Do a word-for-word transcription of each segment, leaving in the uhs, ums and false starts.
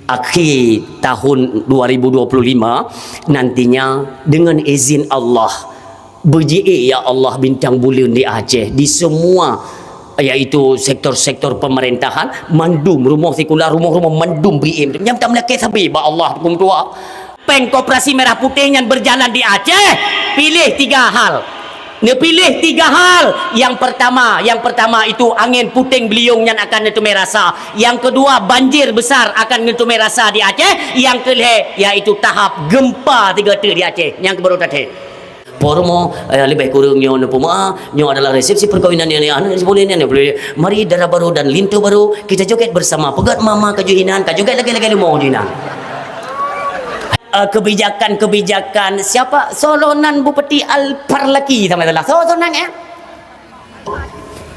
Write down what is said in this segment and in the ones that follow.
Akhir tahun dua ribu dua puluh lima, nantinya dengan izin Allah, beujiék ya Allah bintang buleuen di Aceh, di semua, yaitu sektor-sektor pemerintahan, mandum rumoh sikula, rumoh-rumoh mandum bri em. Nyang tameulakée sabe bak Allah, huköm tuha. Péng koperasi merah putih nyan berjalan di Aceh, piléh tiga hal. Neupiléh tiga hal. Yang pertama, yang pertama itu angin puting beliung nyan akan neuteumé rasa. Yang kedua, banjir besar akan neuteumé rasa di Aceh. Yang kelhée, yaitu tahap gempa tiga teuk di Aceh. Nyang keubeuroe tathée. Poromo, eh, leubeh kureueng nyoe neupeumeu'ah, nyoe adalah resepsi perkawinan yang, yang, yang, mari dara baru dan linto baru, kita joget bersama. Peugét mama ka jeuet inan, ka joget lagée-lagée leumo jeuet inan. Eh, kebijakan-kebijakan siapa? Solonan Bupati Al-Parlaki sama salah. So, so nang, eh?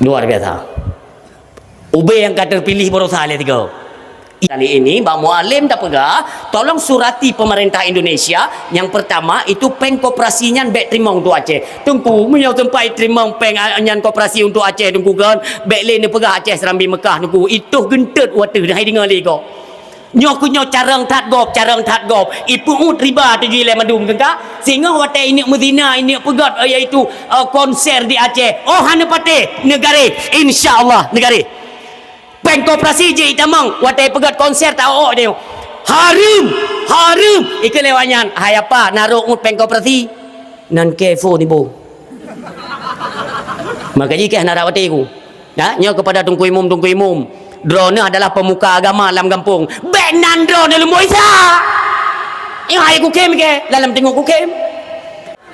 Luar biasa. Ubé nyang ka terpilih barosa lé tiga. Kali ini, bak Mualem tapeugah, tolong surati pemerintah Indonesia, yang pertama, itu péng koperasi nyan bék teurimong untuk Aceh. Teungku, meunyoe sampai teurimong péng, a, nyan koperasi untuk Aceh, Teungku, kan, bék lé neupeugah Aceh Serambi Mekah, Teungku. Itoh geunteut watée hai deungoe lé gob. Nyoe keuh nyoe carông that gob, carông that gob. Ipeu'uet riba tujoh ilée mandum teuka. Singoh watée ineuk meuzina, ineuk peugét, eh, yaitu, eh, konser di Aceh. Oh, hana patéh, neugaréh. Insya Allah, neugaréh. Péng koperasi jih itamong, watée peugét konser ta ôk nyoe. Hareuem, hareuem. Ikeu lewat nyan, hai apa, narok ngut péng koperasi. Nan ke phone ibu. Maka jih keh narak watée ku. Ya, nyoe kepada Teungku Imum, Teungku Imum. Droeneuh adalah pemuka agama lam gampông. Bék nan droeneuh leumboi sa. Nyoe hai kukem ke, dalam teungoh kukem.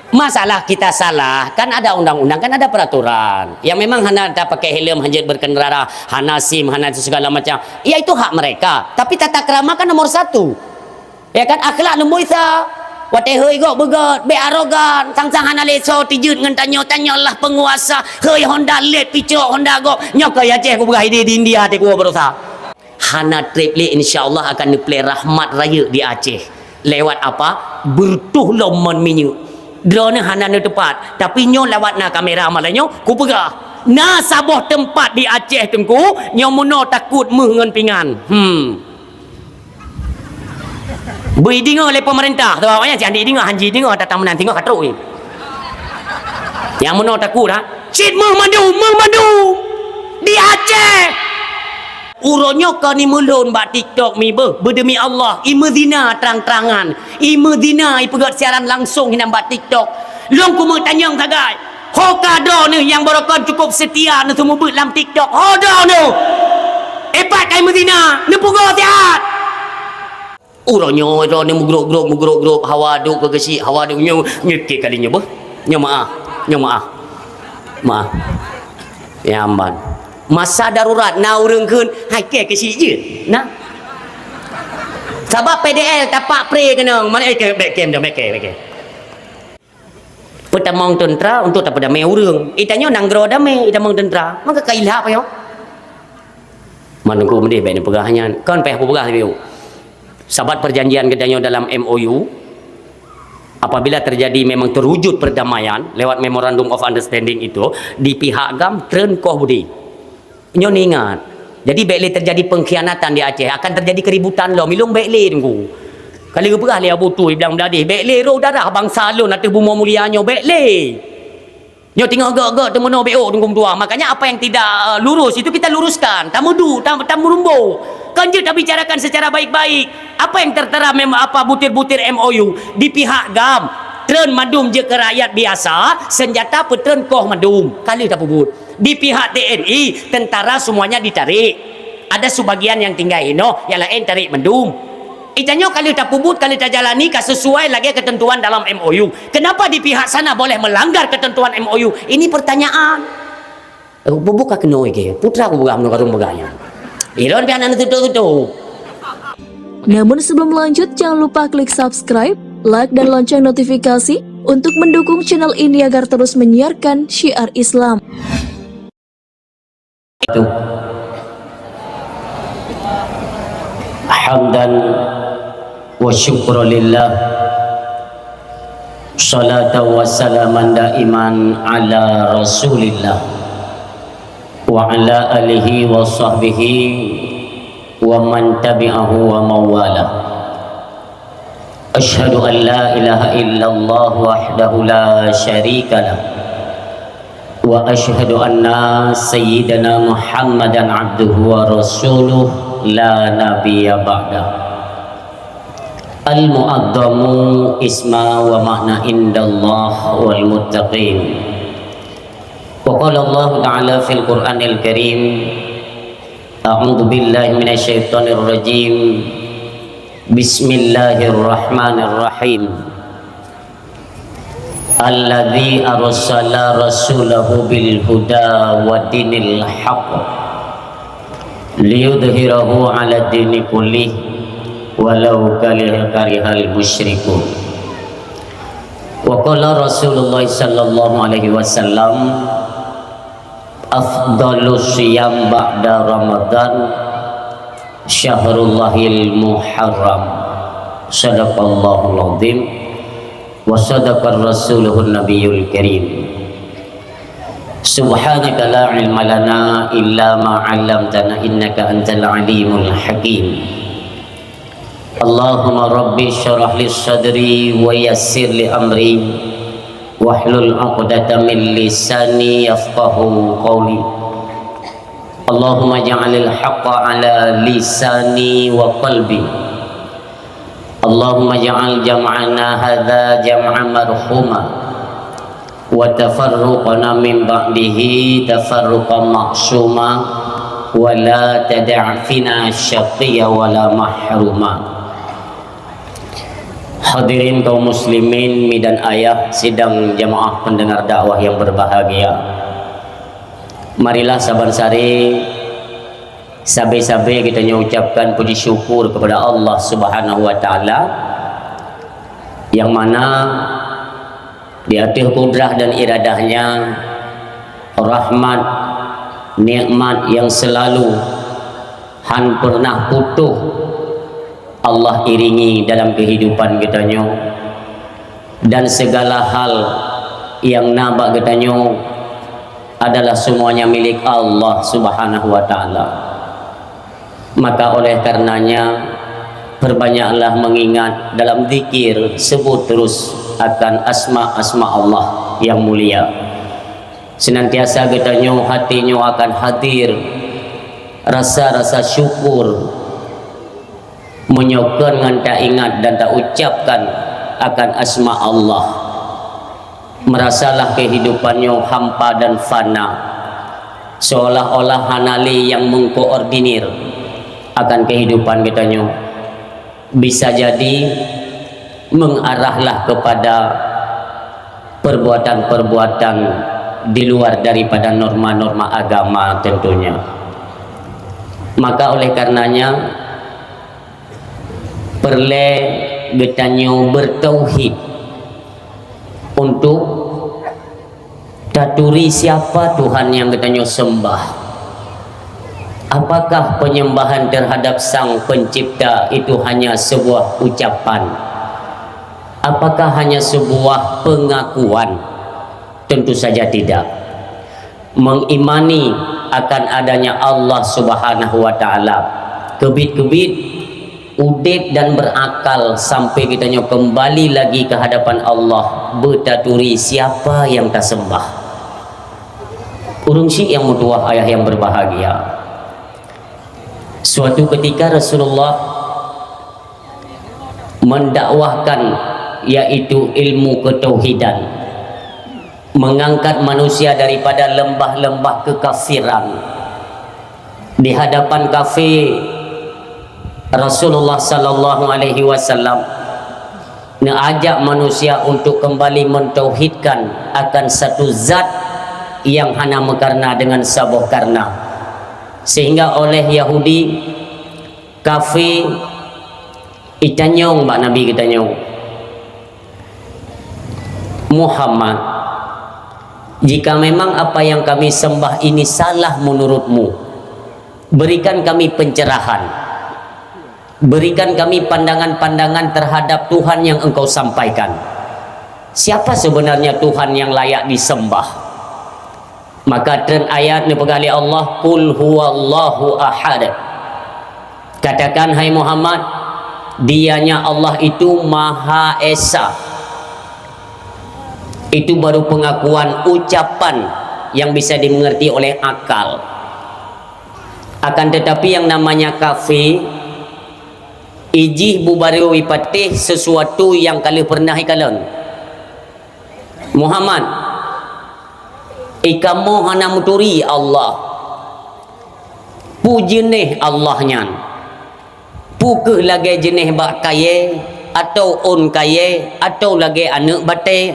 Masalah kita salah, kan ada undang-undang, kan ada peraturan. Yang memang hana tapakai helm, hanjeuet berkendara, hana SIM, hana itu segala macam. Ya itu hak mereka. Tapi tata krama kan nomor satu. Ya kan, akhlak leumboi sa. Watée hôi gob beugét, bék arogan, sang-sang hana lé soe tijeuet ngon tanyoe, tanyoe lah penguasa. Hôi Honda lét picok Honda gob, nyoe keu Aceh kupeugah idéh di India teuh kuwoe barosa. Hana treb lé, insya Allah akan neuplé rahmat rayeuk di Aceh. Lewat apa? Beureutoh lom mon minyeuk. Droeneuh hana neuteupat, tapi nyoe lawat na kamera malam nyoe kupeugah. Na saboh teumpat di Aceh Teungku, nyoe meunoe takot méuh ngon pingan. Hmm. Beu ideungoe lé pemerintah, sabab awaknyan si Andi deungoe, hanji deungoe, tatang meunan singoh ka trok. Nyang meunoe takot, ha? Cit méuh mandum, méuh mandum! Di Aceh! Uroe nyoe kon imeulon bak TikTok mi beuh, beudemi Allah, imeuzina trang-trangan, imeuzina ipeugét siaran langsong hinan bak TikTok. Lôn keumeutanyong sagai, ho ka droeneuh nyang baroekon cukup seutia neuseumeubeuet lam TikTok, ho droeneuh! Ipat kai meuzina, neupeugoe siat! Uroe nyoe droeneuh meugrôp-grôp, meugrôp-grôp, hawa duek keu geusyik, hawa duek nyoe, nyoe keu kali nyoe beuh. Nyoe meu'ah, nyoe meu'ah. Meu'ah. Nyang ban. Masa darurat na ureuëng kheun, hai keu geusyik jeuet. Nah. Sabab P D L tapak pre keunong, mana eh, keu, bék kem dah, bék kem, bék kem. Peutamong teuntra untuk tapeudamé ureuëng. Itanyoe nanggroe damé, itamong teuntra. Maka ka ilhak payoh. Manunggu meudeh bék neupeugah nyan. Kon payah peugah lé. Sabat perjanjian geutanyoe dalam M O U, apabila terjadi memang terwujud perdamaian lewat Memorandum of Understanding itu, di pihak GAM treun koh budi. Nyoe ingat. Jadi bék lé terjadi pengkhianatan di Aceh, akan terjadi keributan lom. Ilong bék lé Teungku. Kali geupeugah lé Abu Tui bilang beladih, bék lé roh darah bansa lôn ateueh bumoe mulia nyoe, bék lé. Nyoe teungoh gok-gok teumeunoe B O dungkung tuah. Makanya apa yang tidak, eh, lurus itu kita luruskan. Tameudu, tam-, tameurumbo. Kan jeuet tabicarakan secara baik-baik. Apa yang tertera mem-, apa butir-butir M O U di pihak GAM? Treun mandum jeuet keu rakyat biasa, senjata peutreun koh mandum. Ka lheueh tapeubuet. Di pihak T N I, tentara semuanya ditarik. Ada sebagian yang tinggai inoe, yang laén tarék mandum. Itanyoe ka lheueh tapeubuet, ka lheueh tajalani ka sesuai lagée ketentuan dalam M O U. Kenapa di pihak sana boleh melanggar ketentuan M O U? Ini pertanyaan. Eh, bu-, buka keunoe ke? Putra ku peugah meunurot karung peugah nyan. Ilôn pih hana neututoe-tutoe. Namun sebelum lanjut, jangan lupa klik subscribe, like, dan lonceng notifikasi untuk mendukung channel ini agar terus menyiarkan syiar Islam. Hamdan wa syukra lillah, salatan wa salaman daiman ala Rasulillah, wa ala alihi wa sahbihi ومن تبعه ومن والاه. أشهد أن لا إله إلا الله وحده لا شريك له، وأشهد أن سيدنا محمدا عبده ورسوله لا نبي بعده. المعظم اسما ومعنى عند الله والمتقين. وقال الله تعالى في القرآن الكريم، أعوذ بالله من الشيطان الرجيم. بسم الله الرحمن الرحيم. الذي أرسل رسوله بالهدى ودين الحق ليظهره على الدين كله ولو كره المشركون. وقال رسول الله صلى الله عليه وسلم، أفضل الصيام بعد رمضان شهر الله المحرم. صدق الله العظيم وصدق رسوله النبي الكريم. سبحانك لا علم لنا إلا ما علمتنا إنك أنت العليم الحكيم. اللهم رب اشرح لي صدري ويسر لي أمري واحلل عقدة من لساني يفقهوا قولي. اللهم اجعل الحق على لساني وقلبي. اللهم اجعل جمعنا هذا جمعا مرحوما وتفرقنا من بعده تفرقا معصوما ولا تدع فينا شقيا ولا محروما. Hadirin kaum muslimin, mi dan ayah, sidang jamaah pendengar dakwah yang berbahagia. Marilah saban sari sabe-sabe geutanyoe ucapkan puji syukur kepada Allah Subhanahu wa Taala, yang mana di ateueh kudrah dan iradah-Nya, rahmat, nikmat yang selalu han pernah putôh Allah iringi dalam kehidupan geutanyoe, dan segala hal yang na bak geutanyoe adalah semuanya milik Allah Subhanahu wa Taala. Maka oleh karenanya, perbanyaklah mengingat dalam zikir, sebut terus akan asma-asma Allah yang mulia. Senantiasa geutanyoe hati nyoe akan hadir rasa-rasa syukur meunyoe kon ngon taingat dan taucapkan akan asma Allah. Merasalah kehidupan nyoe hampa dan fana, seolah-olah hana lé nyang mengkoordinir akan kehidupan geutanyoe. Bisa jadi mengarahlah kepada perbuatan-perbuatan di luar daripada norma-norma agama tentunya. Maka oleh karenanya, peureulée geutanyoe bertauhid untuk taturi siapa Tuhan nyang geutanyoe sembah. Apakah penyembahan terhadap Sang Pencipta itu hanya sebuah ucapan? Apakah hanya sebuah pengakuan? Tentu saja tidak. Mengimani akan adanya Allah Subhanahu wa Taala, keubiet-keubiet udeb dan berakal sampai geutanyoe kembali lagi ke hadapan Allah, beutaturi siapa nyang tasembah. Ureuëng syiek nyang meutuwah, ayah nyang berbahagia. Suatu ketika Rasulullah mendakwahkan, yaitu ilmu ketauhidan, mengangkat manusia daripada lembah-lembah kekafiran. Di hadapan kafé, Rasulullah sallallahu alaihi wasallam neuajak manusia untuk kembali mentauhidkan akan satu zat yang hana meukarna dengan saboh karna, sehingga oleh Yahudi, kafé, itanyong bak Nabi geutanyoe, "Muhammad, jika memang apa yang kami sembah ini salah menurutmu, berikan kami pencerahan. Berikan kami pandangan-pandangan terhadap Tuhan yang Engkau sampaikan. Siapa sebenarnya Tuhan yang layak disembah?" Maka treun ayat neupeugah lé Allah, "Qul huwallahu ahad." Katakan, hai Muhammad, Dianya Allah itu Maha Esa. Itu baru pengakuan ucapan yang bisa dimengerti oleh akal. Akan tetapi, yang namanya kafé, ijih bubaroe ipatéh sesuatu yang ka lheueh pernah ikalon. Muhammad, ikamoe hana meuturi Allah. Peue jeuneh Allah nyan? Peue kheueh lagée jeuneh bak kayée, atawa ôn kayée, atawa lagée aneuëk batée?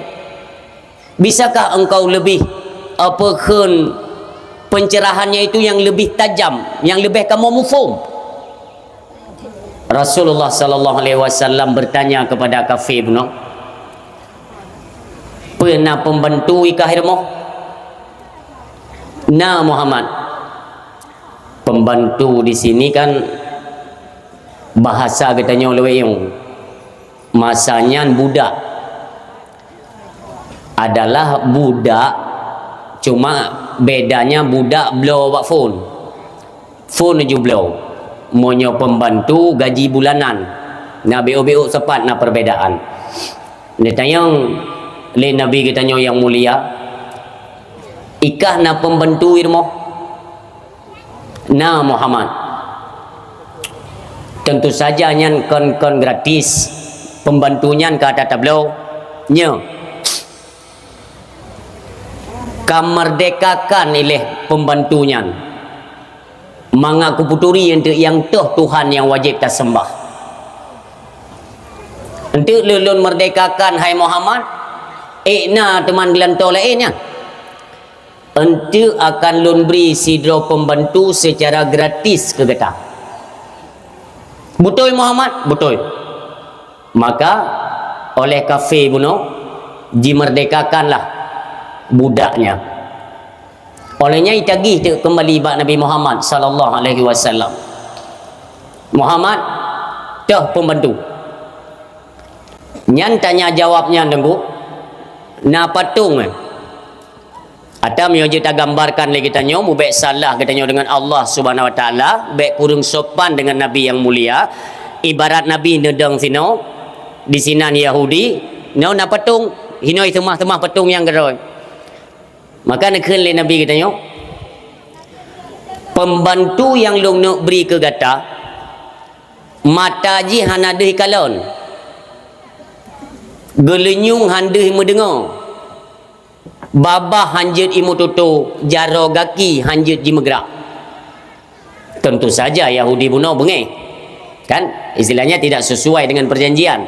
Bisakah engkau lebih, apa kheun, pencerahannya itu yang lebih tajam, yang leubeh kamoe muphom? Rasulullah sallallahu alaihi wasallam bertanya kepada kafé bunoe, "Peue na pembantu i kah i rumoh?" "Na, Muhammad." Pembantu di sini kan bahasa geutanyoe lawét nyang masa nyan budak. Adalah budak, cuma bedanya budak bloe bak phon. Phon laju bloe. Meunyoe pembantu gaji bulanan, na biôk-biôk sapat na perbedaan. Neutanyong lé Nabi geutanyoe nyang mulia, "I kah na pembantu i rumoh?" "Na, Muhammad." Tentu saja nyan kon-kon gratis. Pembantu nyan ka tatabloe, nyoe, kamerdekakan ileh pembantu nyan. Mangat kupeuturi eunteuk nyang toh Tuhan nyang wajéb taseumbah. Eunteuk lôn, lôn merdekakan, hai Muhammad, ék na teuma geulantoe laén nyan. Eunteuk akan lôn bri sidroe pembantu secara gratis keu gata. Beutôi, Muhammad? Beutôi. Maka, oleh kafé bunoe, jimerdekakanlah budaknya. Oleh nyan itagih teuk keumbali bak Nabi Muhammad sallallahu alaihi wasallam. "Muhammad, toh pembantu." Nyan tanya jawab nyan, Teungku, na patong, eh? Atau meunyoe jeuet tagambarkan lé geutanyoe, mubék salah geutanyoe deungon Allah Subhanahu Wa Taala, bék kureueng sopan deungon Nabi nyang mulia, ibarat Nabi neudong sinoe, disinan Yahudi, nyoe na patong, hinoe seumah-seumah patong nyang keudroe. Maka neukheun lé Nabi geutanyoe, "Pembantu nyang lôn neuk bri keu gata, mata jih hana deuh ikalon, geulinyueng han deuh imeudeungoe, babah han jeuet imeututoe, jaroe gaki han jeuet jimeugrak." Tentu saja Yahudi bunoe beungéh. Kan? Istilahnya tidak sesuai dengan perjanjian.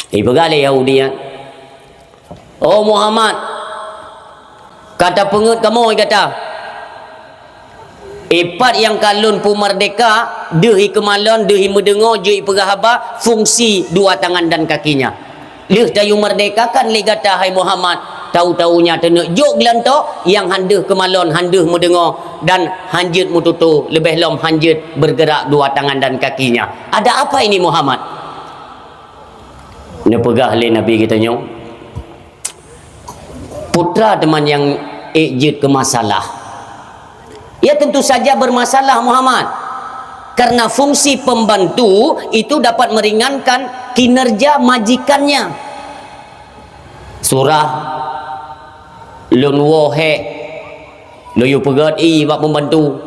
Ipeugah lé Yahudi nyan, "Oh Muhammad, ka tapeungeuet kamoe gata. Ipat nyang ka lôn peumerdeka, deuh ikeumalon, deuh imeudeungoe, jeuet ipeugah haba, fungsi dua tangan dan kakinya. Lheueh tayue merdekakan lé gata, hai Muhammad, tahu-tahunya teuneuk jok geulantoe nyang han deuh keumalon, han deuh meudeungoe, dan han jeuet meututoe, leubeh lom han jeuet bergerak dua tangan dan kakinya. Ada apa ini, Muhammad?" Neupeugah lé Nabi geutanyoe, "Peue teuma nyang ék jeuet keu masalah?" Ya, tentu saja bermasalah, Muhammad. Karena fungsi pembantu itu dapat meringankan kinerja majikannya. Surah lôn woe hék, lôn yue peugét ié bak pembantu.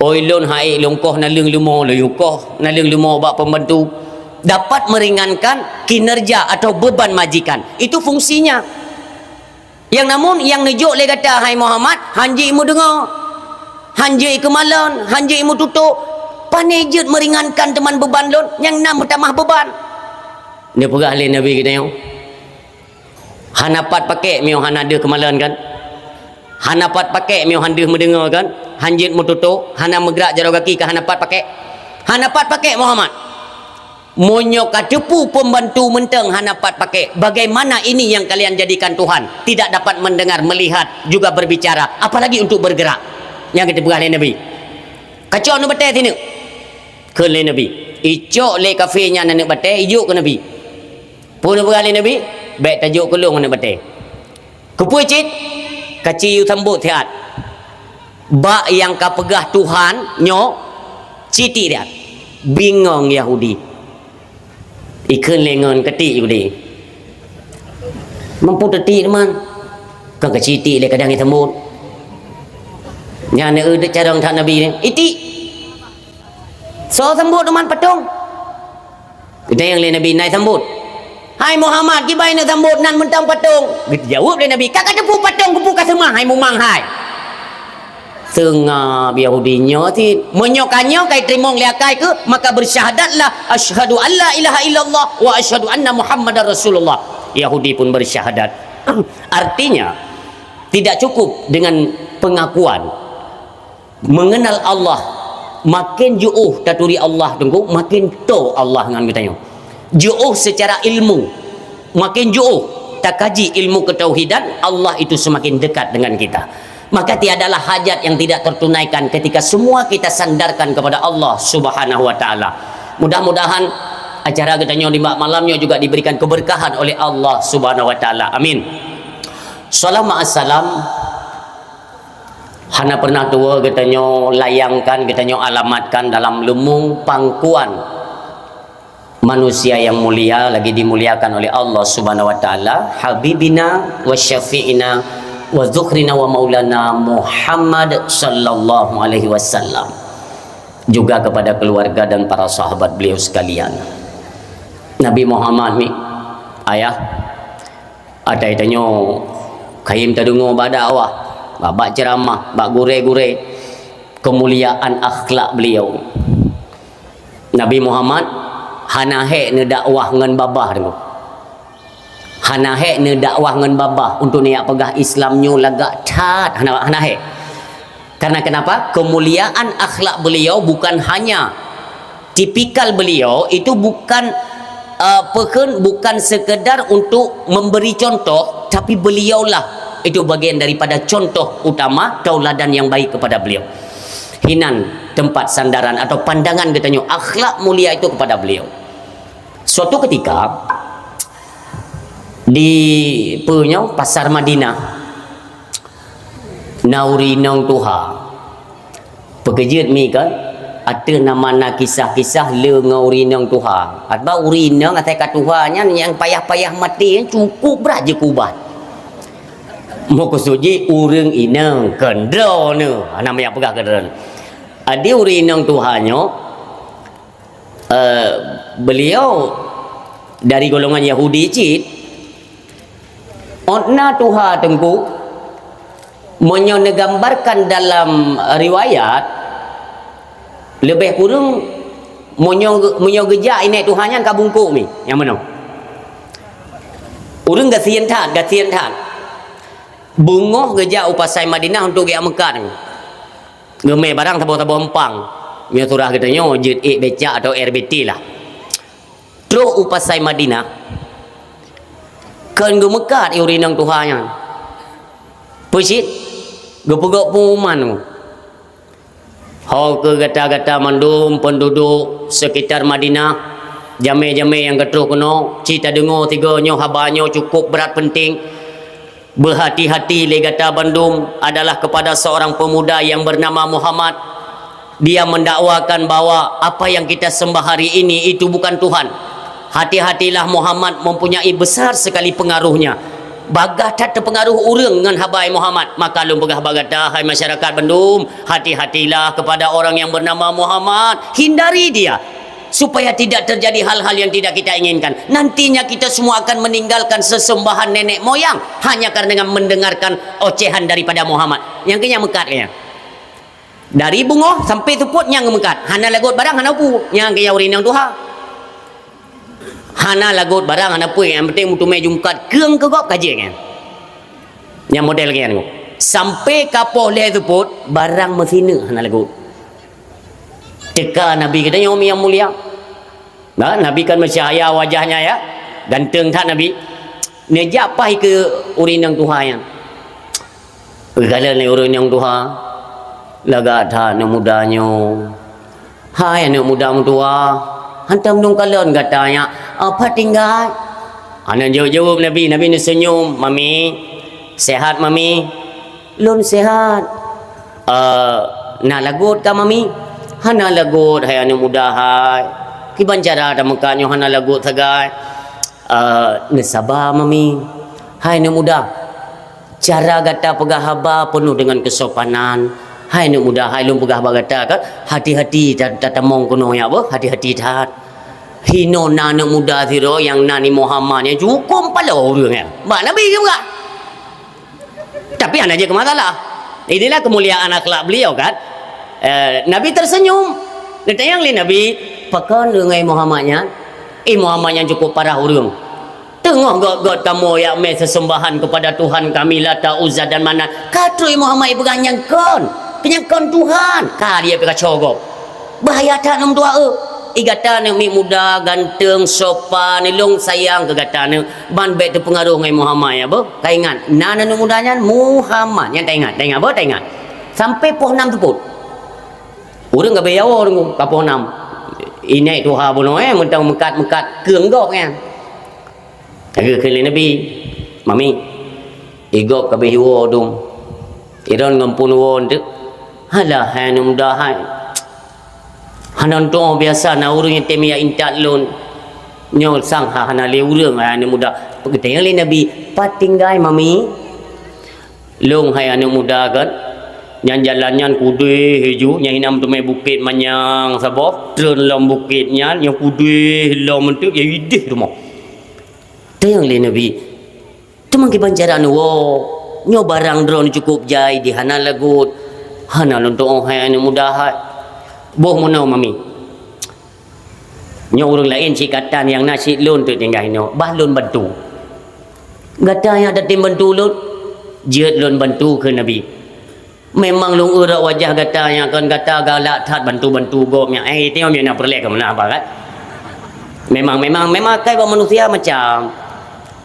Oi lôn hai lôn koh naleueng leumo, lôn yue koh naleueng leumo bak pembantu. Dapat meringankan kinerja atau beban majikan. Itu fungsinya. Nyang namun nyang neujok lé gata, hai Muhammad, han jeuet imeudeungoe, han jeuet ikeumalon, han jeuet imeututoe. Pane jeuet meringankan teuma beban lôn, nyang na meutamah beban. Neupeugah lé Nabi geutanyoe, "Hana pat pakék meunyoe hana deuh keumalon kan? Hana pat pakék meunyoe han deuh meudeungoe kan? Han jeuet meututoe, hana meugrak jaroe gaki ka hana pat pakék. Hana pat pakék, Muhammad." Meunyoe ka teupeu pembantu mantong hana pat pakék, bagaimana ini yang kalian jadikan Tuhan? Tidak dapat mendengar, melihat, juga berbicara, apalagi untuk bergerak. Nyang geuteupeugah lé Nabi. "Kacok aneuk batée sineuk," kheun lé Nabi. Icok lé kafé nyan aneuk batée, ijok keu Nabi. Peue neupeugah lé Nabi? "Bék tajok keu lôn aneuk batée." Keupeue cit? "Kaci yue sambot siat. Bak nyang ka peugah Tuhan nyoe, Siti dia. Bingong Yahudi. Ikheun lé ngon keutik Yahudi. Mampu teutik teuma. Ka keucitik lé kadang disambot. Nyan eu carông that Nabi ni. Itik. Soe sambot teuma patong. Geutanyong lé Nabi, "Nai sambot." "Hai Muhammad, kiban neuk sambot nan mantong patong?" Geujaweueb lé Nabi, "Ka kateupeue patong keupeue ka seumah, hai mumang hai." Seungab Yahudi nyoe cit. Meunyoe ka nyoe ka iteurimong lé akai keuh, maka bersyahadatlah, "Asyhadu an la ilaha illallah wa asyhadu anna Muhammadar Rasulullah." Yahudi pun bersyahadat. Artinya, tidak cukup dengan pengakuan. Mengenal Allah, makin jiôh taturi Allah, Teungku, makin toe Allah ngon geutanyoe. Jiôh secara ilmu, makin jiôh takaji ilmu ketauhidan, Allah itu semakin dekat dengan kita. Maka tiadalah hajat yang tidak tertunaikan ketika semua kita sandarkan kepada Allah Subhanahu wa Ta'ala. Mudah-mudahan acara geutanyoe di malam nyoe juga diberikan keberkahan oleh Allah Subhanahu wa Ta'ala. Amin. Salam assalam. Hana pernah tuwoe geutanyoe layangkan, geutanyoe alamatkan dalam leumong pangkuan manusia yang mulia, lagi dimuliakan oleh Allah Subhanahu wa Ta'ala, Habibina wa Syafi'ina wa Zukhrina wa Maulana Muhammad sallallahu alaihi wasallam. Juga kepada keluarga dan para sahabat beliau sekalian. Nabi Muhammad ni, ayah, Atai tanyoe kayém tadeungoe bak dakwah, bak, bak ceuramah, bak gurée-gurée keumuliaan akhlak beliau. Nabi Muhammad hana hék neudakwah ngon babah dulu. Hana hék neudakwah ngon babah untuk neujak peugah Islam nyoe lagak that, hana, hana hék. Karena kenapa? Keumuliaan akhlak beliau bukan hanya tipikal beliau itu bukan, uh, peukheun, bukan sekedar untuk memberi contoh, tapi beliaulah itu bagian daripada contoh utama, tauladan yang baik kepada beliau. Hinan tempat sandaran atau pandangan geutanyoe, akhlak mulia itu kepada beliau. Suatu ketika, di peue nyoe, pasar Madinah, na ureueng inong tuha. Peukeujeuet mi kan? Ateueh nama na kisah-kisah le ngon ureueng inong tuha. Atba ureueng inong asai ka tuha nyan nyang payah-payah maté nyan cukup brat jikeubat. Meukeusut jih ureueng inong keudroe nyoe. Hana meuyak peugah keudroe nyoe. Adi ureueng inong tuha nyoe, eh, beliau dari golongan Yahudi cit. Ôt na tuha Teungku, meunyoe neugambarkan dalam riwayat, leubeh kureueng meunyoe, meunyoe geujak inék tuha nyan ka bungkôk mi, nyang meunoe. Ureueng gasien that, gasien that. Beungoh geujak u pasai Madinah untuk geujak meukat. Geumé barang saboh-saboh empang. Meunyoe surah geutanyoe jeuet ék becak atau R B T lah. Trok u pasai Madinah. Kheun geumeukat ureueng inong tuha nyan. Peue cit? Geupeugah pengumuman. Ho keu gata-gata mandum penduduk sekitar Madinah, jamé-jamé nyang ka troh keunoe, ci tadeungoe sigoe nyoe haba nyoe cukup brat penting. Beuhati-hati lé gata bandum adalah kepada seorang pemuda yang bernama Muhammad. Dia mendakwakan bahwa apa yang kita sembah hari ini itu bukan Tuhan. Hati-hatilah, Muhammad mempunyai besar sekali pengaruhnya. Bagaih that teupeungaruh ureueng ngon haba Muhammad. Maka lôn peugah bak gata, hai masyarakat bandum, hati-hatilah kepada orang yang bernama Muhammad. Hindari dia. Supaya tidak terjadi hal-hal yang tidak kita inginkan. Nantinya kita semua akan meninggalkan sesembahan nenek moyang hanya karena dengan mendengarkan ocehan daripada Muhammad. Nyang keu nyang meukat keu nyang. Dari beungoh sampai seupôt nyang meukat. Hana lagot barang, hana peue. Nyang keu nyang ureueng inong tuha. Hana lagot barang, hana peue. Nyang penting meuteumé jungkat keueng keu gob ka jeuet nyan. Nyang model keu nyan. Sampai ka poh lhèe seupôt, barang meusineuk hana lagot. Teuka Nabi geutanyoe nyang mulia. Nah, Nabi kan meucahya wajahnya ya. Ganteng that Nabi. Neujak paih keu ureueng inong tuha nyan. Geukalon lé ureueng inong tuha. Lagak that aneuk muda nyoe. Hai aneuk muda meutuha. Hantom dong kalon gata nyak. Apa tinggai? Hana jaweueb-jaweueb Nabi. Nabi neuseunyum. Mami. Sehat, Mami? Lôn sehat. Eh, na lagot ka, Mami? Hana lagot, hai aneuk muda hai. Kiban cara tameukat nyoe hana lagot sagai. Eh, neusaba, Mami. Hai aneuk muda, cara gata peugah haba peunoh deungon keusopanan. Hai aneuk muda hai, lôn peugah bak gata kan, hati-hati ta-, tatamong keunoe nyak beuh, hati-hati that. Hinoe na aneuk muda sidroe nyang nan i Muhammad nyang cukôp paloe ureuëng nyan. Bak Nabi geupeugah. Tapi hana jeuet keu masalah. Inilah kemuliaan akhlak beliau kan. Eh, Nabi tersenyum. Geutanyong lé Nabi, "Pakon ngon Muhammad nyan?" "Eh, Muhammad nyan cukôp parah ureuëng. Teungoh göt-göt kamoe jak mé seuseumbahan keupada Tuhan kami Lata, Uzza dan Manat." Ka trok Muhammad ipeugah nyang kon. Nyang kon Tuhan. Ka dia pih kaco gob. Bahaya that ngon meutuah eu. I gata aneuk miet muda, ganteng, sopan, ilôn sayang keu gata aneuk. Ban bék teupeungaroh ngon Muhammad ya beuh. Taingat, nan aneuk muda nyan Muhammad. Nyan taingat, taingat beuh, taingat. Sampai poh nam seupôt. Ureuëng ka beuyawa deungoe ka poh nam. Inék tuha bunoe, eh, meuntang meukat-meukat keueng gob nyan. Lagée kheun lé Nabi, "Mami, i gob ka beuh iwoe dum. Iron ngon pun woe teuk." "Halah hai aneuk muda hai. Hana tuoh biasa na ureuëng nyang tem jak intat lôn. Nyoe sang ha-, hana lé ureuëng hai aneuk muda." Geutanyong lé Nabi, "Pat tinggai Mami?" "Lôn hai aneuk muda kan, nyan jalan nyan kudeh hiju, nyan hina meuteumé bukét manyang saboh, treun lom bukét nyan, nyang kudeh lom eunteuk, ya ideh rumoh." Tanyong lé Nabi, "Teuma kiban cara neuwoe? Nyoe barang droeneuh cukôp jai di hana lagot." "Hana lôn tuoh hai aneuk muda hai." "Boh meunoe Mami. Nyoe ureuëng laén cit gata nyang na cit lôn teuk tinggai inoe, bah lôn bantu." "Gata nyang tatem bantu lôn?" "Jeuet lôn bantu," kheun Nabi. "Memang lôn eurok wajah gata nyang kon gata galak that bantu-bantu gob nyan." Eh, tengok meunan peureulée keu meunan haba kan? Memang, memang, memang akai bak manusia macam.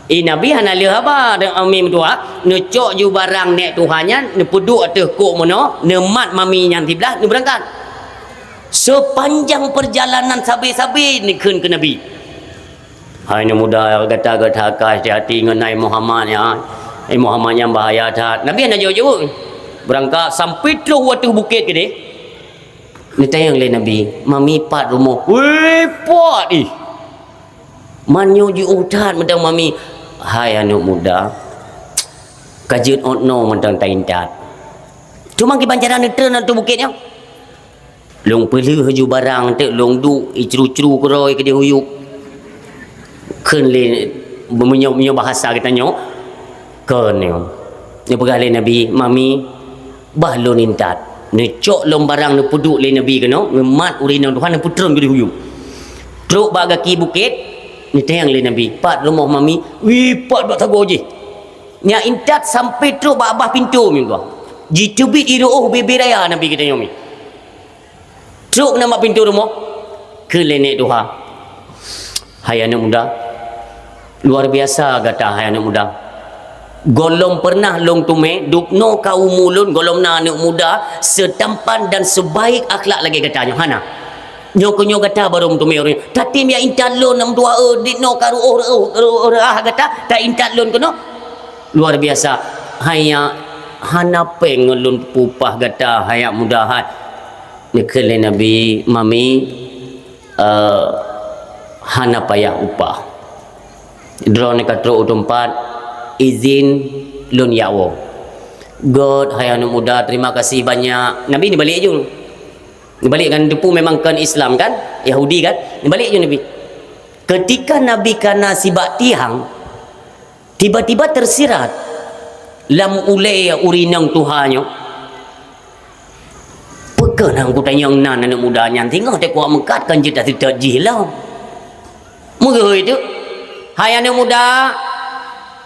Eh, Nabi hana lheueh haba deungon Mami meutuah, neucok ju barang nék tuha nyan, neupeuduek ateueh kok meunoe, neumat Mami nyan siblah, neubeurangkat. Seupanjang peurjalanan sabe-sabe neukheun keu Nabi, "Hai aneuk muda, gata-gata ka hati-hati ngon hai Muhammad nyan. Hai Muhammad nyan bahaya that." Nabi hana jaweueb-jaweueb. Beurangkat sampai troh u ateueh bukét keudeh. Neutanyong lé Nabi, "Mami, pat rumoh?" "Weh, pat ih! Man nyoe jiôh that mantong Mami." "Hai aneuk muda, ka jeuet ôt noe mantong taintat. Cuma kiban cara neutreun ateueh bukét nyoe." "Lôn peulheueh ju barang teuk lôn duek, icru-cru keudroe keudeh u yup." Kheun lé, meunyoe, meunyoe bahasa geutanyoe, kon nyoe. Neupeugah lé Nabi, "Mami, bah lôn intat." Neucok lom barang neupeuduek lé Nabi keunoe, neumat ureuëng inong tuha neupeutreun keudeh u yup. Trok bak gaki bukét, neutanyong lé Nabi, "Pat rumoh Mami?" "Wih, pat bak sagoe jih." Nyan intat sampai trok bak babah pintoe meutuah. Jiteubiet ireuôh bebe raya Nabi geutanyoe mi. Trok keunan bak pintoe rumoh, kheun lé nék tuha, "Hai aneuk muda, luar biasa gata hai aneuk muda. Gohlom pernah lôn teumé, dubnoe ka umu lôn, gohlom na aneuk muda seutampan dan seubaik akhlak lagée gata nyoe, hana. Nyoe keuh nyoe gata barô meuteumé ureuëng. Tatem jak intat lôn aneuk tuha, eh, dubnoe ka reuôh-reuôh, reuôh-reuôh gata, taintat lôn keunoe. Luar biasa. Hai nyak, hana péng ngon lôn peupah gata hai nyak muda hai." Neukheun lé Nabi, "Mami, eh, hana payah upah. Droeneuh ka trok u teumpat, izin lôn jak woe." "Göt hai aneuk muda, terima kasih banyak." Nabi neubalek ju. Neubalek kan, teupeu memang kon Islam kan, Yahudi kan? Neubalek ju Nabi. Ketika Nabi kana sibak tiang, tiba-tiba tersirat lam ulée ureuëng inong tuha nyoe, "Peu kheueh nyang kutanyong nan aneuk muda nyan, singoh teuk kuat meukat kon jeuet taseutôt jih lom." Meugeuhôi teuk, "Hai aneuk muda,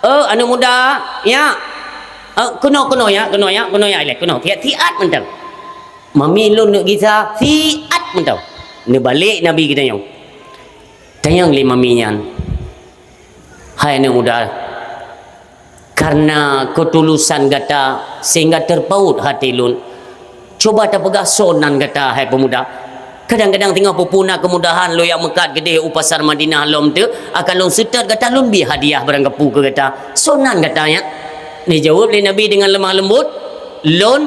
eh, aneuk muda, nyak, eh, keunoe, keunoe, nyak, keunoe, nyak, keunoe, nyak, ilée, keunoe, siat-siat mantong. Mami lôn neuk gisa, siat mantong." Neubalek Nabi geutanyong. Tanyong lé mami nyan, "Hai aneuk muda, kareuna keutulusan gata sehingga terpaut hati lôn. Cuba tapeugah soe nan gata, hai peumuda. Kadang-kadang singoh peue-peue na keumudahan lôn jak meukat keudeh u pasar Madinah lom teuk, akan lôn seutôt gata, lôn bri hadiah barang kapeue keu gata. Soe nan gata nyan?" Neujaweueb lé Nabi deungon lemah leumbot, "Lôn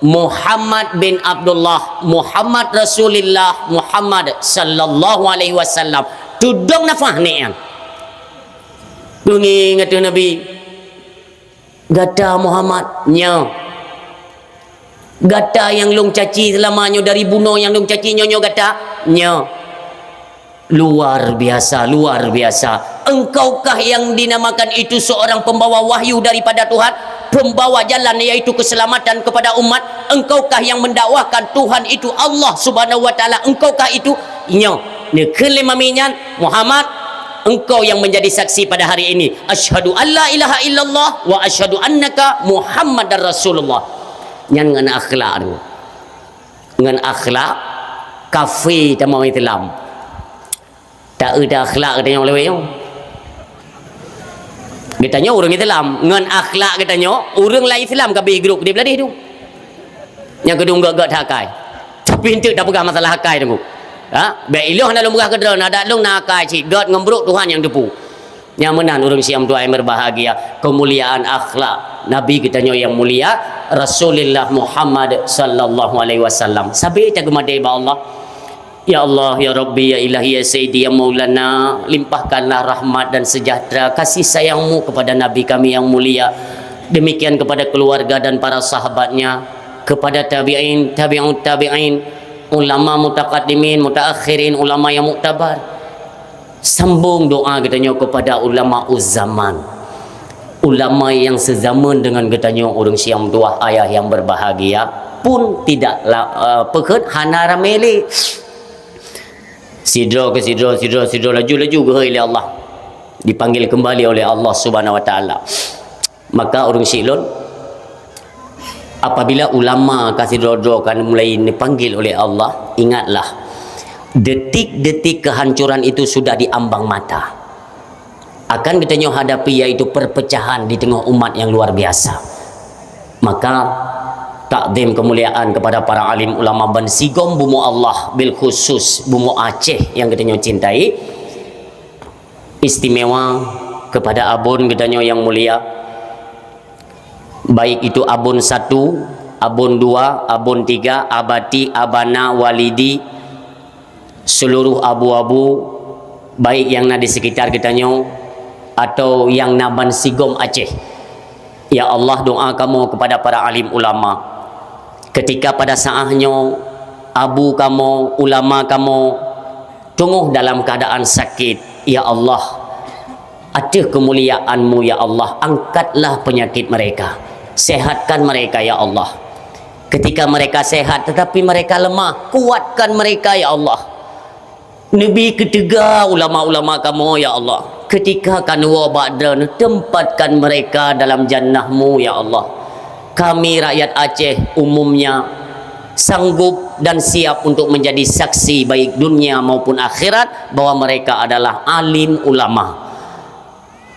Muhammad bin Abdullah, Muhammad Rasulillah, Muhammad sallallahu alaihi wasallam. Tudong nafah nyan. Beungéh ateueh Nabi. Gata Muhammad, nyoe. Gata nyang lôn caci seulama nyoe dari bunoe nyang lôn caci nyoe, nyoe gata, nyoe. Luar biasa, luar biasa. Engkaukah yang dinamakan itu seorang pembawa wahyu daripada Tuhan, pembawa jalan, yaitu keselamatan kepada umat? Engkaukah yang mendakwahkan Tuhan itu Allah Subhanahu wa Taala? Engkaukah itu? Nyoe, neukheun lé mami nyan, Muhammad, engkau yang menjadi saksi pada hari ini. Asyhadu an la ilaha illallah wa asyhadu annaka Muhammadar Rasulullah. Nyan ngon akhlak tu. Ngon akhlak kafé tamong Islam. Tak ada akhlak geutanyoe lewat nyoe. Geutanyoe ureuëng Islam, ngon akhlak geutanyoe, ureuëng lain Islam ka bri grup di beladih tu. Nyang keudua gét-gét akai. Tapi enteuk tapeugah masalah akai teungku. Ha? Bék iloh na lôn peugah keudroe, na dak lôn na akai cit, gét ngon brok Tuhan nyang teupeue. Nyang meunan ureuëng siam tuai yang berbahagia, kemuliaan akhlak Nabi geutanyoe yang mulia, Rasulullah Muhammad sallallahu alaihi wasallam. Sabe tageumadé bak Allah. Ya Allah, ya Rabbi, ya Ilahi, ya Sayyidi, ya Maulana, limpahkanlah rahmat dan sejahtera kasih sayang-Mu kepada Nabi kami yang mulia, demikian kepada keluarga dan para sahabatnya, kepada tabi'in, tabi'ut tabi'in, ulama mutaqaddimin, mutaakhirin, ulama yang muktabar. Sambung doa geutanyoe kepada ulama uzzaman. Ulama yang sezaman dengan geutanyoe ureuëng siam tuah ayah yang berbahagia pun tidak la, uh, peukheun hana ramé lé. Sidroe keu sidroe, sidroe, sidroe, laju-laju geuhôi lé Allah. Dipanggil kembali oleh Allah Subhanahu wa Taala. Maka ureuëng syiek lôn, apabila ulama ka sidroe-droe ka mulai dipanggil oleh Allah, ingatlah, detik-detik kehancuran itu sudah di ambang mata. Akan geutanyoe hadapi, yaitu perpecahan di teungoh umat yang luar biasa. Maka, takzim kemuliaan kepada para alim ulama bansigom bumoe Allah, bil khusus bumoe Aceh yang geutanyoe cintai, istimewa kepada abon geutanyoe yang mulia, baik itu abon satu, abon dua, abon tiga, abati, abana, walidi, seluruh abu-abu, baik yang na di sekitar geutanyoe atau yang na bansigom Aceh. Ya Allah, doa kamoe kepada para alim ulama. Ketika pada saat nyoe, abu kamoe, ulama kamoe, teungoh dalam keadaan sakit, ya Allah, ateueh kemuliaan-Mu, ya Allah, angkatlah penyakit mereka. Sehatkan mereka, ya Allah. Ketika mereka sehat, tetapi mereka lemah, kuatkan mereka, ya Allah. Neubi keuteuga ulama-ulama kamoe, ya Allah. Ketika ka neuwoe bak Droeneuh, tempatkan mereka dalam jannah-Mu, ya Allah. Kami, rakyat Aceh umumnya, sanggup dan siap untuk menjadi saksi baik dunia maupun akhirat bahwa mereka adalah alim ulama.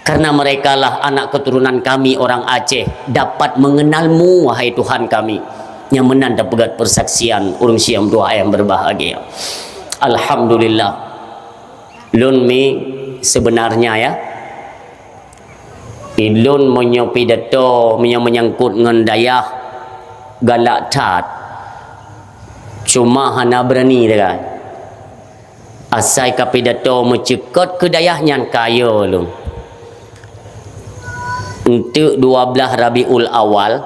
Karena merekalah anak keturunan kami orang Aceh dapat mengenal-Mu, wahai Tuhan kami. Nyang meunan tapeugét persaksian ureuëng siam tuah yang berbahagia. Alhamdulillah. Lôn mi sebenarnya ya, Ilôn meunyoe pidato meunyoe meunyangkot ngon dayah galak that. Cuma hana beurani teuka. Asai ka pidato meucukot keu dayah nyan kayée lôn. Enteuk dua blaih Rabiul Awal,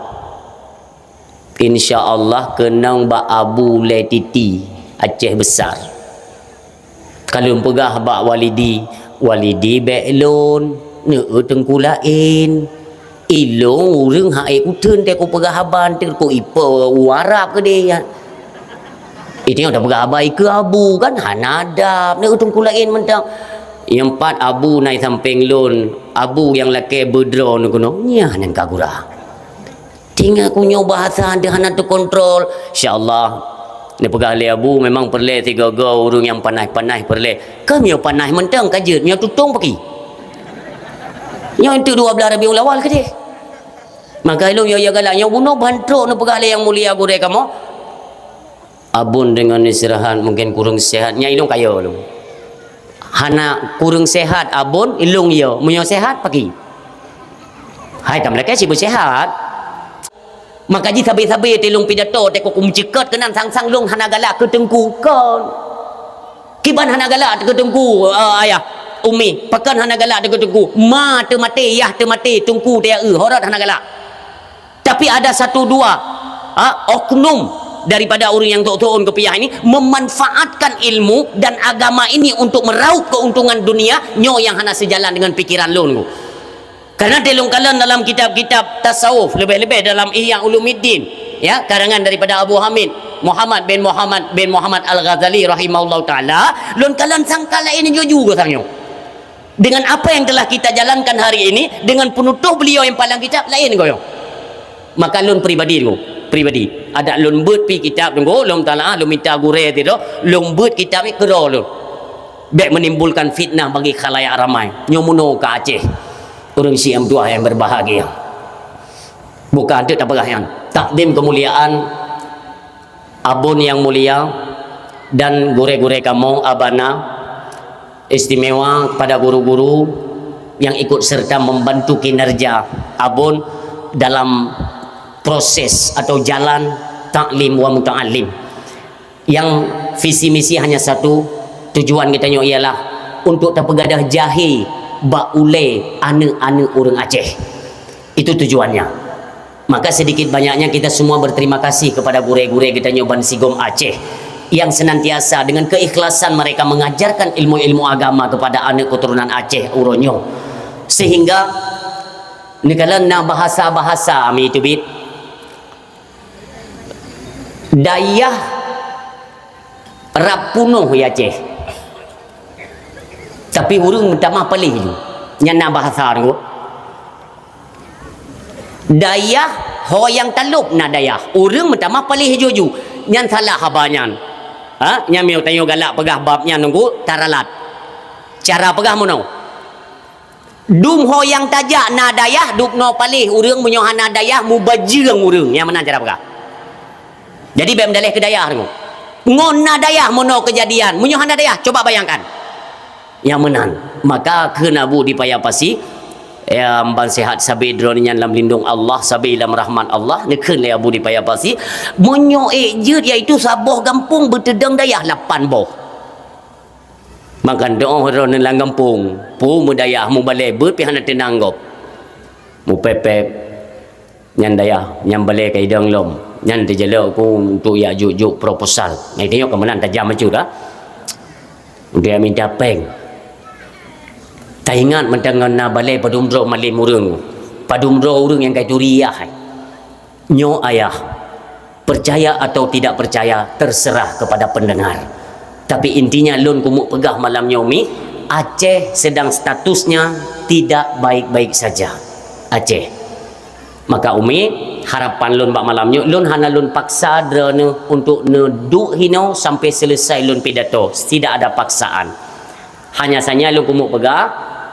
insya Allah keunong bak Abu Lé Titi, Aceh Besar. Ka lôn peugah bak Walidi, "Walidi, bék lôn, neueu teungku laén. Ilôn ureuëng hai kuteun teuh kupeugah haba teuh ku ipo u Arab keudeh." Itu nyang tapeugah haba ikeue abu kan hana adab, neueu teungku laén mantong. Nyang pat abu na i sampéng lôn, abu nyang lakée beudroe neuh keunoe, nyan nyang ka gura. Tinggai ku nyoe bahasa deuh hana teukontrol. Insya Allah, neupeugah lé Abu memang peureulée sigoe-goe ureuëng nyang panaih-panaih peureulée. Ka meunyoe panaih mantong ka jeuet, meunyoe tutong paki. Nyoe enteuk dua blaih Rabiul Awal keudeh. Maka ilôn yo ya galak nyoe bunoe ban trok neupeugah lé nyang mulia gurée kamoe. Abon deungon istirahat mungken kureueng sehat, nyan ilôn kayée lôn. Hana kureueng sehat abon, ilôn yo, meunyoe sehat paki. Hai tameulakée sibeuet sehat. Maka jih sabe-sabe teuh lôn pidato, teuh kok kumeuceukeut keunan sang-sang lôn hana galak keu teungku. Kon. Kiban hana galak keu teungku, eh, ayah, umi. Pakon hana galak keu teungku. Ma teumaté, yah teumaté, teungku teuh, eh, horot hana galak. Tapi ada satu dua, ha, oknum daripada ureuëng nyang tôk-tôk ôn keupiah ini memanfaatkan ilmu dan agama ini untuk meraup keuntungan dunia, nyoe nyang hana sejalan dengan pikiran lôn. Karena teuh lôn kalon dalam kitab-kitab tasawuf, leubeh-leubeh dalam Ihya Ulumuddin, ya, karangan daripada Abu Hamid Muhammad bin Muhammad bin Muhammad Al-Ghazali rahimahullahu taala, lôn kalon sangka laén juju geutanyoe. Dengan apa yang telah kita jalankan hari ini, dengan penutuh beliau yang palang kitab, laén goyong. Maka lôn pribadi tu, pribadi. Adak lôn beuet pi kitab tu, lôn talaah, lôn minta gurée tu, lôn beuet kitab ni keudroe lôn. Bék menimbulkan fitnah bagi khalayak ramai. Nyoe meunoe ka Aceh. Ureuëng Syiah meutuah yang berbahagia. Bukan tu tapeugah nyan. Takdim kemuliaan Abon yang mulia dan gurée-gurée kamoe, abana, istimewa kepada guru-guru yang ikut serta membantu kinerja Abon dalam proses atau jalan taklim wa muta'allim. Yang visi misi hanya satu, tujuan geutanyoe ialah untuk tapeugadah jahé bak ulée aneuëk-aneuëk ureuëng Aceh. Itu tujuannya. Maka sedikit banyaknya kita semua berterima kasih kepada gurée-gurée geutanyoe bansigom Aceh yang senantiasa dengan keikhlasan mereka mengajarkan ilmu-ilmu agama kepada aneuëk keturunan Aceh uroe nyoe. Sehingga neukalon na bahasa-bahasa mi teubiet. Dayah rab punoh ya Aceh. Tapi ureuëng meutamah paléh ju. Nyan na bahasa tu. Dayah ho nyang talop na dayah. Ureuëng meutamah paléh ju-ju. Nyan salah haba nyan. Ha? Nyan meunyoe tanyoe galak peugah bab nyan nunggu taralat. Cara peugah meunoe. Dum ho nyang tajak na dayah, dubnoe paléh ureuëng, meunyoe hana dayah, mubajeueng ureuëng. Nyang meunan cara peugah. Jadi, bék meudaleh keu dayah deungoe. Ngon na dayah meunoe keujadian, meunyoe hana dayah, coba bayangkan. Nyang meunan. Maka kheun Abu di Paya Pasi, ya, ban sehat sabe droeneuh nyan lam lindong Allah, sabe lam rahmat Allah, neukheun lé Abu di Paya Pasi, meunyoe ék jeuet, yaitu saboh gampông beuteudong dayah lapan boh. Maka doh droeneuh lam gampông, peue meudayah, mubalée beuet pih hana teunang gob. Mupéb-péb, nyan dayah, nyan balée ka idong lom, nyan teujalok ku untuk jak jok-jok proposal. Nah, itu nyoe keumeunang tajam bacut dah. Untuk jak minta péng. Taingat mantong ngon na balée padum droe malém ureuëng. Padum droe ureuëng nyang ka ituri yah. Nyoe ayah, percaya atau tidak percaya, terserah kepada pendengar. Tapi intinya lôn keumeuk peugah malam nyoe mi, Aceh sedang statusnya tidak baik-baik saja. Aceh. Maka umi, harapan lôn bak malam nyoe, lôn hana lôn paksa droeneuh untuk neuduek hinoe sampai selesai lôn pidato. Tidak ada paksaan. Hanya saja lôn keumeuk peugah,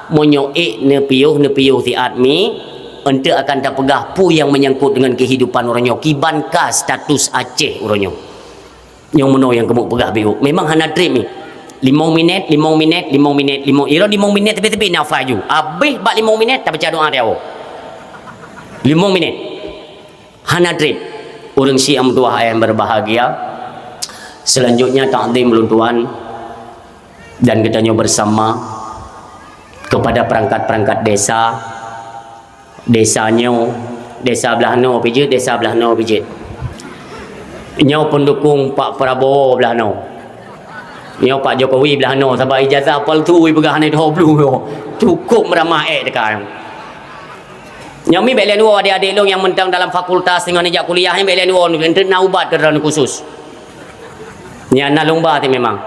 meunyoe ék neupiôh, neupiôh siat mi, eunteuk akan tapeugah peue nyang menyangkut dengan kehidupan uroe nyoe, kiban ka status Aceh uroe nyoe. Nyang meunoe nyang keumeuk peugah biôh. Memang hana treb mi. Limong minét, limong minét, limong minét, limong, ira limong minét teubit-teubit nafai ju. Habéh bak limong minét, tabaca doa di awak. Limong minét. Hana treb. Ureuëng syiek nyang meutuah nyang berbahagia. Selanjutnya takdim ulôn tuan dan geutanyoe bersama kepada perangkat-perangkat desa, desa nyoe, desa blah noe pih jeuet, desa blah noe pih jeuet. Nyoe pendukung Pak Prabowo blah noe. Nyoe Pak Jokowi blah noe, sabab ijazah palsu ipeugah hana idhoe bluh nyoe. Cukup meuramah ék teuka nyoe. Nyoe mi bék lén woe adék-adék lôn nyang mantong dalam fakultas teungoh neujak kuliah nyan bék lén woe, eunteuk na ubat keu droeneuh khusus. Nyan na lôn ba teuh memang.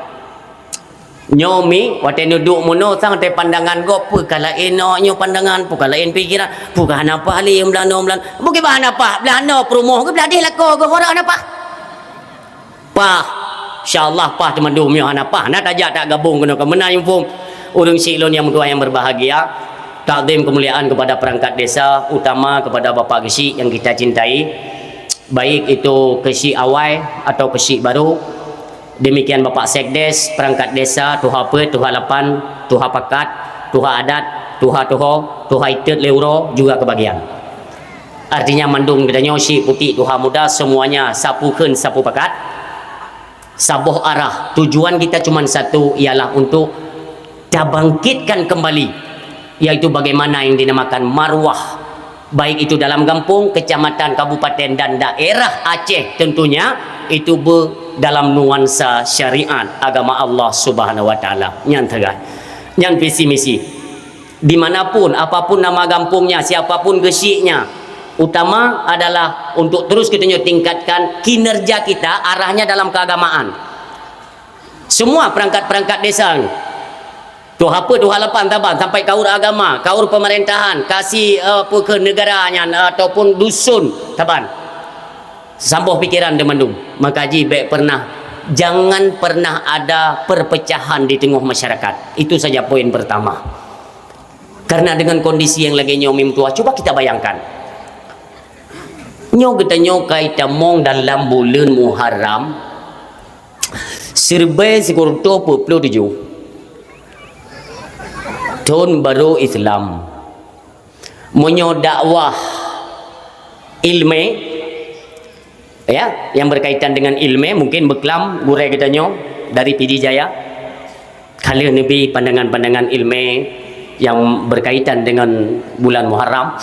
Nyoe mi, watée neuduek meunoe sang teuh pandangan gob, peue ka laén nyoe pandangan, peue ka laén pikeran, peue ka hana paih lé blah noe blah noe. Bukon bah hana paih, blah noe peurumoh geuh blah deh lakoe geuh, hana paih. Paih. Insya Allah paih teumandum nyoe hana paih. Na tajak tak gabong keunoe ka meunan yumpung. Ureuëng syiek lôn nyang meutuah nyang berbahagia. Takdim kemuliaan kepada perangkat desa, utama kepada Bapak Geuchik yang kita cintai. Baik itu Geuchik awai atau Geuchik baru. Demikian Bapak Sekdes, perangkat desa, tuha peuet, tuha lapan, tuha pakat, tuha adat, tuha tuho, tuha itet lé uroe juga kebagian. Artinya mandum geutanyoe syiek putik tuha muda, semuanya sapeue kheun sapeue pakat, saboh arah. Tujuan kita cuma satu, ialah untuk tabangkitkan kembali, yaitu bagaimana yang dinamakan marwah, baik itu dalam gampông, kecamatan, kabupaten, dan daerah Aceh tentunya, itu be-, dalam nuansa syariat agama Allah Subhanahu wa Taala. Nyan teuga. Nyan visi misi. Di mana pun, apa pun nama gampungnya, siapa pun geusyiknya, utama adalah untuk terus geutanyoe tingkatkan kinerja kita, arahnya dalam keagamaan. Semua perangkat-perangkat desa, tuha peuet, tuha lapan saban, sampai kaur agama, kaur pemerintahan, kasi, eh, peue kheun negara nyan, eh, ataupun dusun saban. Saboh pikeran di mandum. Maka ji bèk pernah, jangan pernah ada perpecahan di tengah masyarakat. Itu saja poin pertama. Karena dengan kondisi yang lagèe nyoe, mi meutuah, cuba kita bayangkan. Nyoe geutanyoe ka itamong dalam buleuen Muharram, siribèe sikureueng reutôh peuet plôh tujoh. Thôn barô Islam. Meunyoe dakwah ilmèe, ya, yang berkaitan dengan ilmèe, mungkin beuklam gurèe geutanyoe dari Pidie Jaya. Ka lheueh neubi pandangan-pandangan ilmèe yang berkaitan dengan bulan Muharram.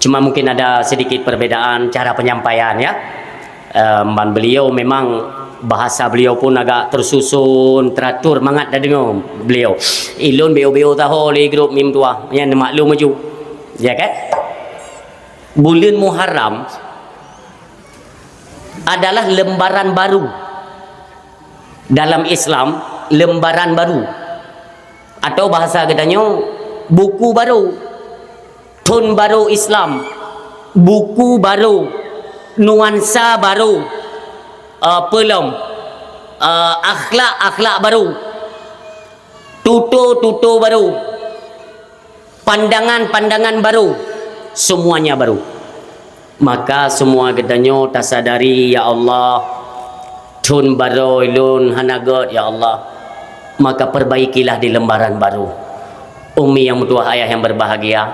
Cuma mungkin ada sedikit perbedaan cara penyampaian, ya. Em, ban beliau memang bahasa beliau pun agak tersusun, teratur, mangat tadeungoe beliau. Ilôn beu-beu taho lé grup mi meutuah, nyan maklum laju. Ya kan? Buleuen Muharram adalah lembaran baru. Dalam Islam, lembaran baru. Atau bahasa geutanyoe, buku baru. Thôn barô Islam, buku barô, nuansa barô, eh, peue lom, eh, akhlak-akhlak barô, tutoe-tutoe barô, pandangan-pandangan barô, semuanya baru. Maka semua geutanyoe tasadari, ya Allah, thôn barô lôn hana göt, ya Allah. Maka perbaikilah di lembaran baru. Umi yang meutuah, ayah yang berbahagia,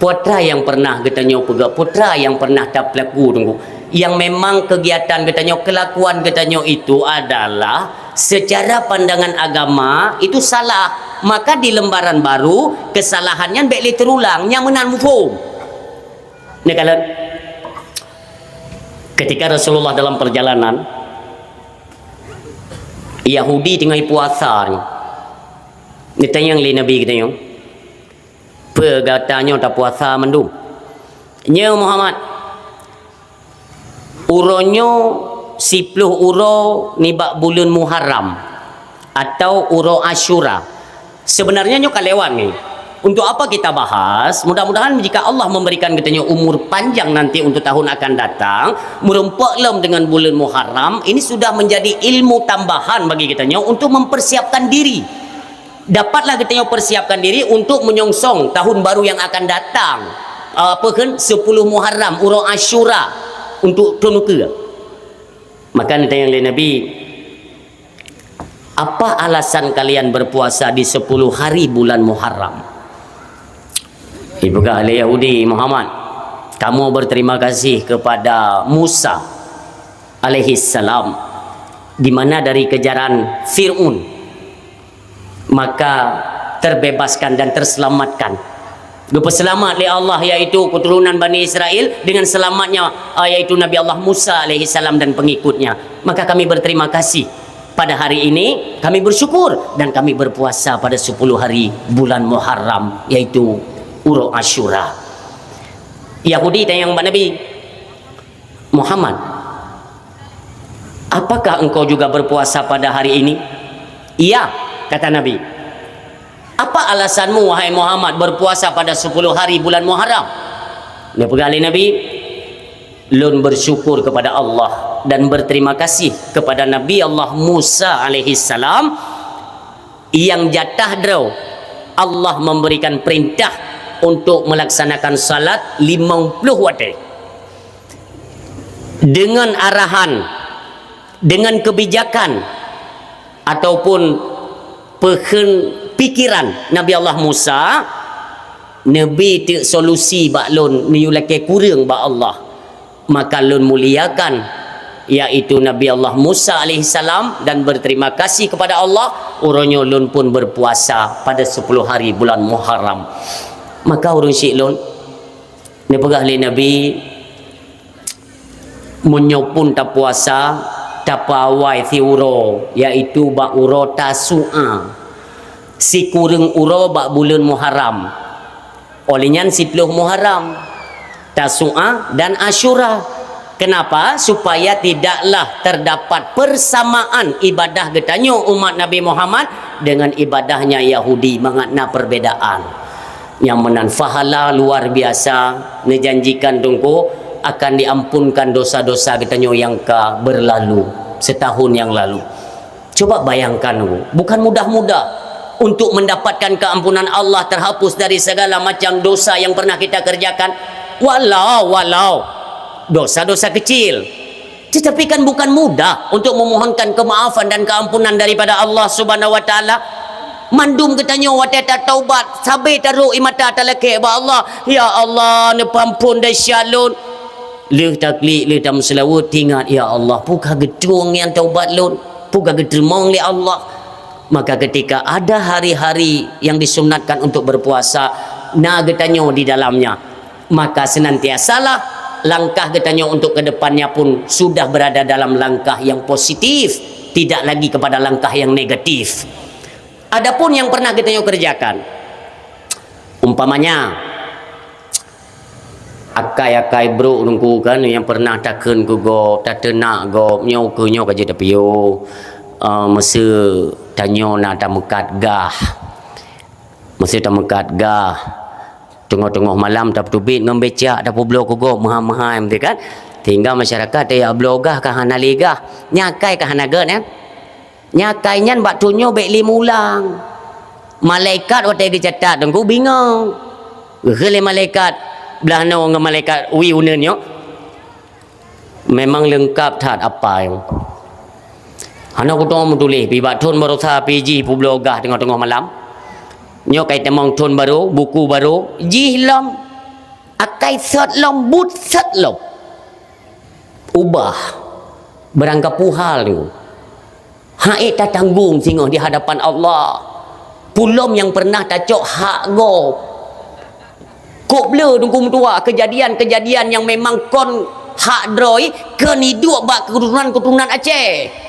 peue atra nyang pernah geutanyoe peugah, peue atra nyang pernah tapeulaku, Teungku, yang memang kegiatan geutanyoe, kelakuan geutanyoe itu adalah secara pandangan agama itu salah, maka di lembaran baru kesalahan nyan bèk lé teurulang, nyang meunan muphom. Neukalon, ketika Rasulullah dalam perjalanan, Yahudi teungoh puasa, neutanyong lé Nabi geutanyoe, "Peue gata nyoe tapuasa mandum?" "Nyoe Muhammad, uroe nyoe siploh uroe nibak buleuen Muharram atau uroe Asyura." Sebenarnya nyoe ka lewat ni. Untuk apa kita bahas? Mudah-mudahan jika Allah memberikan geutanyoe umur panjang nanti untuk tahun akan datang, meurumpok lom dengan buleuen Muharram, ini sudah menjadi ilmu tambahan bagi geutanyoe untuk mempersiapkan diri. Dapatlah geutanyoe persiapkan diri untuk menyongsong tahun baru yang akan datang. Apa kheun, sepuluh Muharram, uroe Asyura untuk thôn ukeue. Maka neutanyong lé Nabi, "Apa alasan kalian berpuasa di sepuluh hari bulan Muharram?" Ipeugah lé Yahudi, "Muhammad, kamoe berterima kasih kepada Musa alaihi salam, di mana dari kejaran Fir'aun, maka terbebaskan dan terselamatkan. Geupeuseulamat lé Allah, yaitu keturunan Bani Israel, dengan selamatnya, ah, yaitu Nabi Allah Musa alaihi salam dan pengikutnya. Maka kami berterima kasih pada hari ini, kami bersyukur dan kami berpuasa pada sepuluh hari bulan Muharram, yaitu uroe Asyura." Yahudi tanyong bak Nabi, "Muhammad, apakah engkau juga berpuasa pada hari ini?" "Iya," kata Nabi. "Apa alasanmu, wahai Muhammad, berpuasa pada sepuluh hari bulan Muharram?" Neupeugah lé Nabi, "Lôn bersyukur kepada Allah dan berterima kasih kepada Nabi Allah Musa alaihi salam, nyang jatah droe Allah memberikan perintah untuk melaksanakan salat limong ploh watèe." Dengan arahan, dengan kebijakan, ataupun peue kheun pikiran Nabi Allah Musa, Neubi teuk solusi bak lôn, neuyue lakée kureueng bak Allah. Maka lôn muliakan, yaitu Nabi Allah Musa alaihissalam, dan berterima kasih kepada Allah, uroe nyoe lôn pun berpuasa pada sepuluh hari bulan Muharram. Maka ureuëng syik lôn, neupeugah lé Nabi, meunyoe pun tapuasa, tapeuawai siuroe, yaitu bak uroe Tasu'a. Sikureueng uroe bak buleuen Muharram. Oleh nyan siplôh Muharram, Tasu'a dan Asyura. Kenapa? Supaya tidaklah terdapat persamaan ibadah geutanyoe umat Nabi Muhammad dengan ibadahnya Yahudi, mangat na perbedaan. Nyang meunan pahala luar biasa, neujanjikan Teungku akan diampunkan dosa-dosa geutanyoe nyang ka berlalu setahun yang lalu. Coba bayangkan, Bu, bukan mudah-mudah untuk mendapatkan keampunan Allah, terhapus dari segala macam dosa yang pernah kita kerjakan. Walau, walau dosa-dosa kecil. Tetapi kan bukan mudah untuk memohonkan kemaafan dan keampunan daripada Allah Subhanahu wa Taala. Mandum geutanyoe watée tataubat, sabe tarok ie mata talakée bak Allah, "Ya Allah, neupeuamphon desya lôn." Lheueh taklik, lheueh tameuseulaweuet, teuingat, "Ya Allah, peue ka geutueng nyang taubat lôn? Peue ka geuteurimong lé Allah?" Maka ketika ada hari-hari yang disunatkan untuk berpuasa, na geutanyoe di dalamnya, maka senantiasalah langkah geutanyoe untuk ke depannya pun sudah berada dalam langkah yang positif, tidak lagi kepada langkah yang negatif. Adapun yang pernah geutanyoe kerjakan, umpamanya, akai-akai brok Teungku kan, nyang pernah takheun keu gob, tateunak gob, nyoe keu nyoe ka jeuet tapiôh. Eh, meuseu tanyoe na tameukat gah. Meuseu tameukat gah. Teungoh-teungoh malam tapeuteubiet ngon becak, tapeubloe keu gob meuhai-meuhai, beutôi kan? Sehingga masyarakat tajak bloe gah ka hana lé gah. Nyan akai ka hana gét, eh? Nyan akai nyan bak thon nyoe bék lé meuulang. Malaikat watée geucatat Teungku bingong. Geukheun lé malaikat blah noe ngon malaikat wie uneuen nyoe, memang leungkab that apai. Hana kutoe meutuléh, pih bak thon baroesa pih jih peubloe gah teungoh-teungoh malam. Nyoe ka itamong thon barô, buku barô, jih lom. Akai sot lom, buet sot lom. Ubah. Barangkapeue hal nyoe. Hana ék tatanggong singoh di hadapan Allah. Peue lom nyang pernah tacok hak gob. Kok bleu Teungku meutuah, keujadian-keujadian nyang memang kon hak droe, kon iduek bak keuturonan-keuturonan Aceh.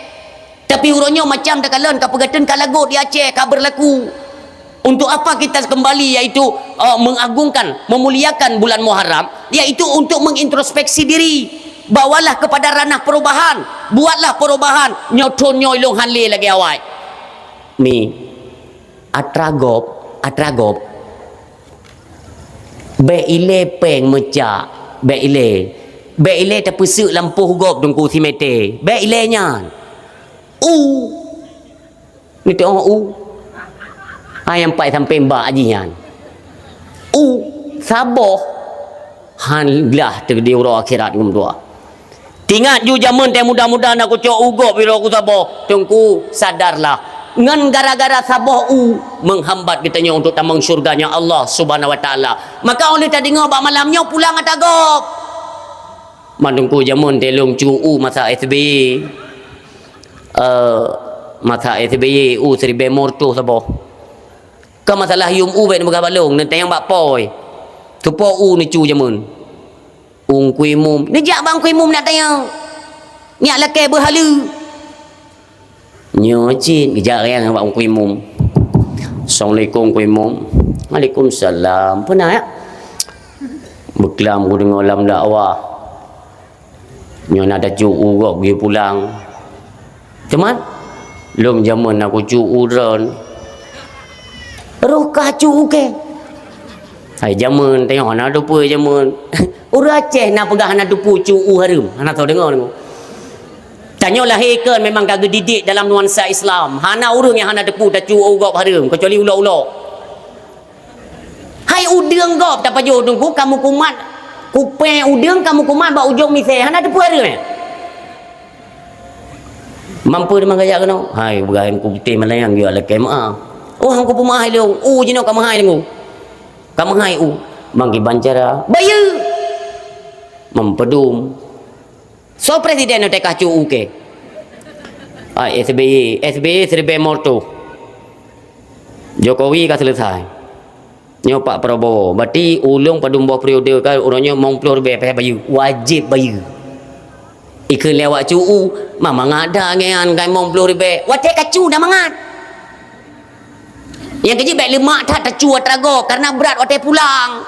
Tapi uroe nyoe macam takalon ka peugateun ka lagot di Aceh ka beurlaku. Untuk apa kita kembali, yaitu, eh, mengagungkan, memuliakan bulan Muharram, yaitu untuk mengintrospeksi diri. Bawalah kepada ranah perubahan, buatlah perubahan, nyoe thon nyoe ilong hana lé lagée awai. Mi, atra gob, atra gob. Bék ilée péng meucak, bék ilée. Bék ilée tapeuseuk lampôh gob Teungku simeté. Bék ilée nyan. U. Neuteu'oh u. Hai nyang pat sampéng bak jih nyan. U. Saboh. Han glah teuh di uroe akhirat ngon dua. Teuingat ju jameun teuh muda-muda na kucok u gob uroe kusaboh. Teungku, sadarlah. Ngon gara-gara saboh u menghambat geutanyoe untuk tamong syurganya Allah Subhanahu wa Taala. Maka 'oh lheueh tadeungoe bak malam nyoe pulang ata gob. Man Teungku jameun teuh lôn cu u masa S B Y. Eh, masa S B Y u siribée lhèe reutôh saboh. Ka masalah yum u bék neupeugah bak lôn, neutanyong bak pôi. Soe po u neucu jameun? U Teungku Imum. Neujak bak Teungku Imum neutanyong. Nyak lakée beuhaleue. Nyoe cit geujak rayang bak Teungku Imum. "Assalamualaikum Teungku Imum." "Waalaikumsalam. Peue na, ya?" "Beuklam kudeungoe lam dakwah nyoe na tacok u gob geuyue pulang. Teuma lom jameun na kucok u droen." "Roh kah cok u kèe?" "Hai jameun, tanyoe hana teupeue jameun." Ureuëng Aceh na peugah hana teupeue cok u hareuem, hana soe deungoe, deungoe. Tanyoe lahé kon memang ka geudidik dalam nuansa Islam. Hana ureuëng nyang hana teupeue tacok u gob hareuem, keucuali ulok-ulok. Hai udeueng gob tapajoh Teungku, ka meukumat, kupée udeueng ka meukumat bak ujong misée, hana teupeue hareuem, eh? Mampu teuma geujak keunoe? Hai, beugahan ku putéh malayang geujak lakée meu'ah. Oh, han kupeumeu'ah lé, u jinoe ka meuhai lé. Ka meuhai u, manggiban cara bayeue. Meupeudum. Soe presiden nyang teuka cu u kèe? Ai, S B Y, S B Y siribèe mor toh. Jokowi ka selesai. Nyoe Pak Prabowo. Berarti ulôn padum boh periode ka uroe nyoe limong ploh ribèe payah bayeue. Wajéb bayeue. Ikheun lé awak cu u, ma mangat that ngian ka limong ploh ribèe. Watèe ka cu na mangat. Nyang keujeuet bèk leumak that tacu atra gob, karena brat watèe pulang.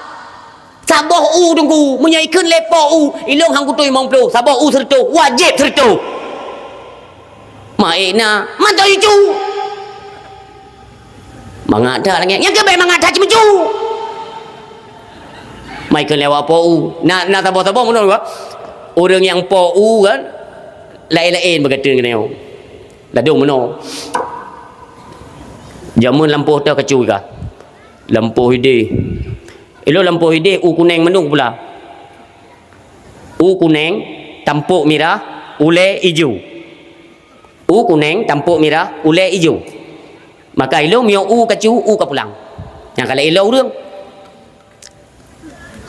Saboh u teungku, meunyoe ikheun lé po u, ilôn han kutoh limong ploh, saboh u seureutôh, wajéb seureutôh. Ma ék na, mantong icu. Mangat that lagèe nyan, nyang keubiet mangat that ceumeucu. Ma ikheun lé awak po u, na, na saboh-saboh meunoe, ureueng nyang po u kan, laén-laén beugateung keunoe. Ladôm meunoe. Jameun lampôh teuh kacu ka. Lampôh idéh. Ilôn lampôh idéh u kunèng mandum pula. U kunèng, tampôk mirah, ulèe ijo. U kunèng, tampôk mirah, ulèe ijo. Maka ilôn meunyoe u kacu, u ka pulang. Nyang ka lheueh ilôn ureueng.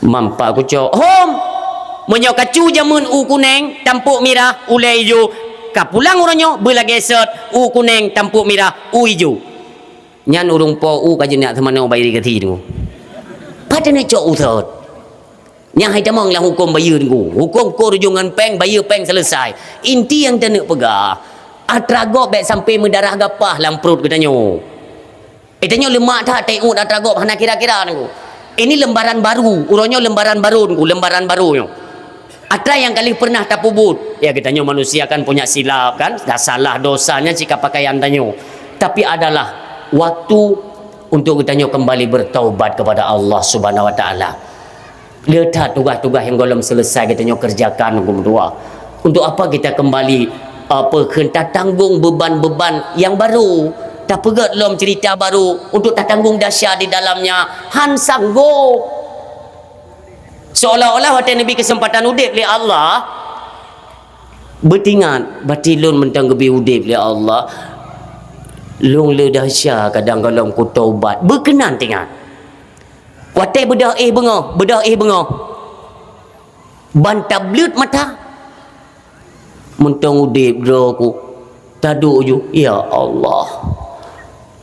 Mampa kucok. Hom! Meunyoe kacu jameun u kunèng, tampôk mirah, ulèe ijo, ka pulang uroe nyoe beulagèe sot, u kunèng, tampôk mirah, u ijo. Nyan ureueng po u ka jeunyak seumanoe bayeue geuti tu. Pat taneuk cok u sot? Nyan hai tamong lam hukôm bayeue tu. Hukôm kô rujung ngon péng, bayeue péng selesai. Inti nyang taneuk peugah, atra gob bèk sampai meudarah gapah lam pruet geutanyoe. Eh, tanyoe leumak that, teuôt atra gob hana kira-kira nyoe. Ini lembaran baru, uroe nyoe lembaran baru nyoe, lembaran baru nyoe. Atra nyang ka lheueh pernah tapeubuet. Ya, geutanyoe manusia kan punya silap kan, dah salah dosa nyan sikap pakaian tanyoe. Tapi adalah waktu untuk geutanyoe kembali bertaubat kepada Allah Subhanahu wa Taala. Le that tugaih-tugaih nyang gohlom selesai geutanyoe kerjakan, geutanyoe meudoa. Untuk apa kita kembali, apa, kheun tatanggong beban-beban nyang baru, tapeugét lom cerita baru untuk tatanggong dahsya di dalamnya? Han sanggob. Seolah-olah watèe neubri keuseumpatan udép lé Allah, beutingat, berarti lôn mantong geubri udép lé Allah. Lôn le dahsya kadang gohlom kutaubat. Beukeunan tingat. Watèe beudôh éh beungoh, beudôh éh beungoh. Ban tableuet mata. Mantong udép droe ku. Taduek ju, "Ya Allah.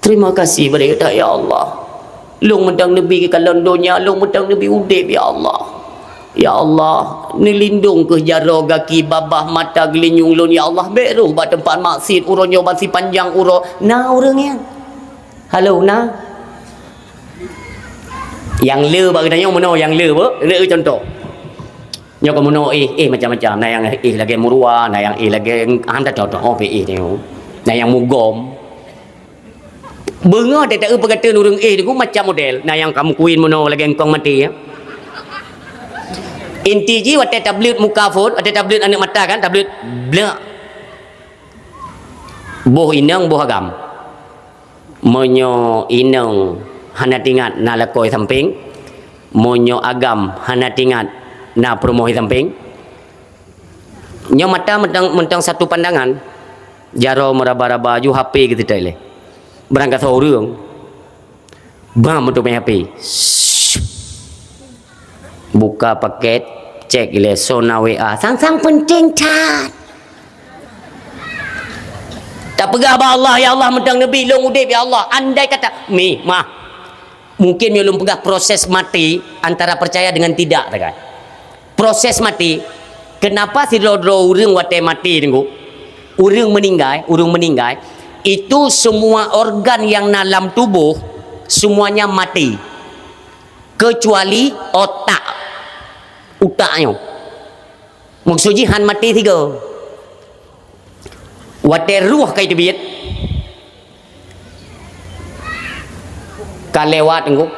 Terima kasih bak Gata, ya Allah. Lôn mantong neubri keu kalon donya, lôn mantong neubri udép, ya Allah. Ya Allah, neulindong keuh jaroe gaki, babah, mata, geulinyueng lôn, ya Allah. Bèk rôh bak teumpat maksiet uroe nyoe ban sipanjang uroe." Na ureueng nyan? Halo, na? Nyang le bak geutanyoe meunoe, nyang le beuh, le contoh. Nyoe ka meunoe éh, éh macam-macam. Na nyang éh lagèe meuruwa, na nyang éh lagèe han tacok-cok, oh, pih éh nyoe. Na nyang mugom. Beungoh teuh taeu peukateuen ureueng éh nyoe macam model. Na nyang ka meukuin meunoe lagèe eungkong maté, ya. Inti jih watèe tableuet muka phôn, watèe tableuet aneuk mata kan, tableuet blek. Boh inong, boh agam. Meunyoe inong hana teuingat na lakoe sampéng, meunyoe agam hana teuingat na peurumoh sampéng, nyoe mata mantong, mantong satu pandangan, jaroe meuraba-raba ju H P geuseutôt ilèe. Beurangkasoe ureueng, bam, meuteumé H P. Buka paket, cek ilèe, soe na W A. Sang-sang penting that. Tapeugah bak Allah, "Ya Allah, mantong neubri lôn udép, ya Allah. Andai kata," mi, mah. Mungkin meunyoe lôn peugah proses maté antara percaya dengan tidak, kan? Proses maté, kenapa sidroe-droe ureueng watèe maté, Teungku? Ureueng meuninggai, ureueng meuninggai, itu semua organ yang na lam tuboh, semuanya mati. Kecuali otak. Utak nyoe. Maksud jih han maté sigoe. Watèe roh ka jiteubiet, ka lewat Teungku,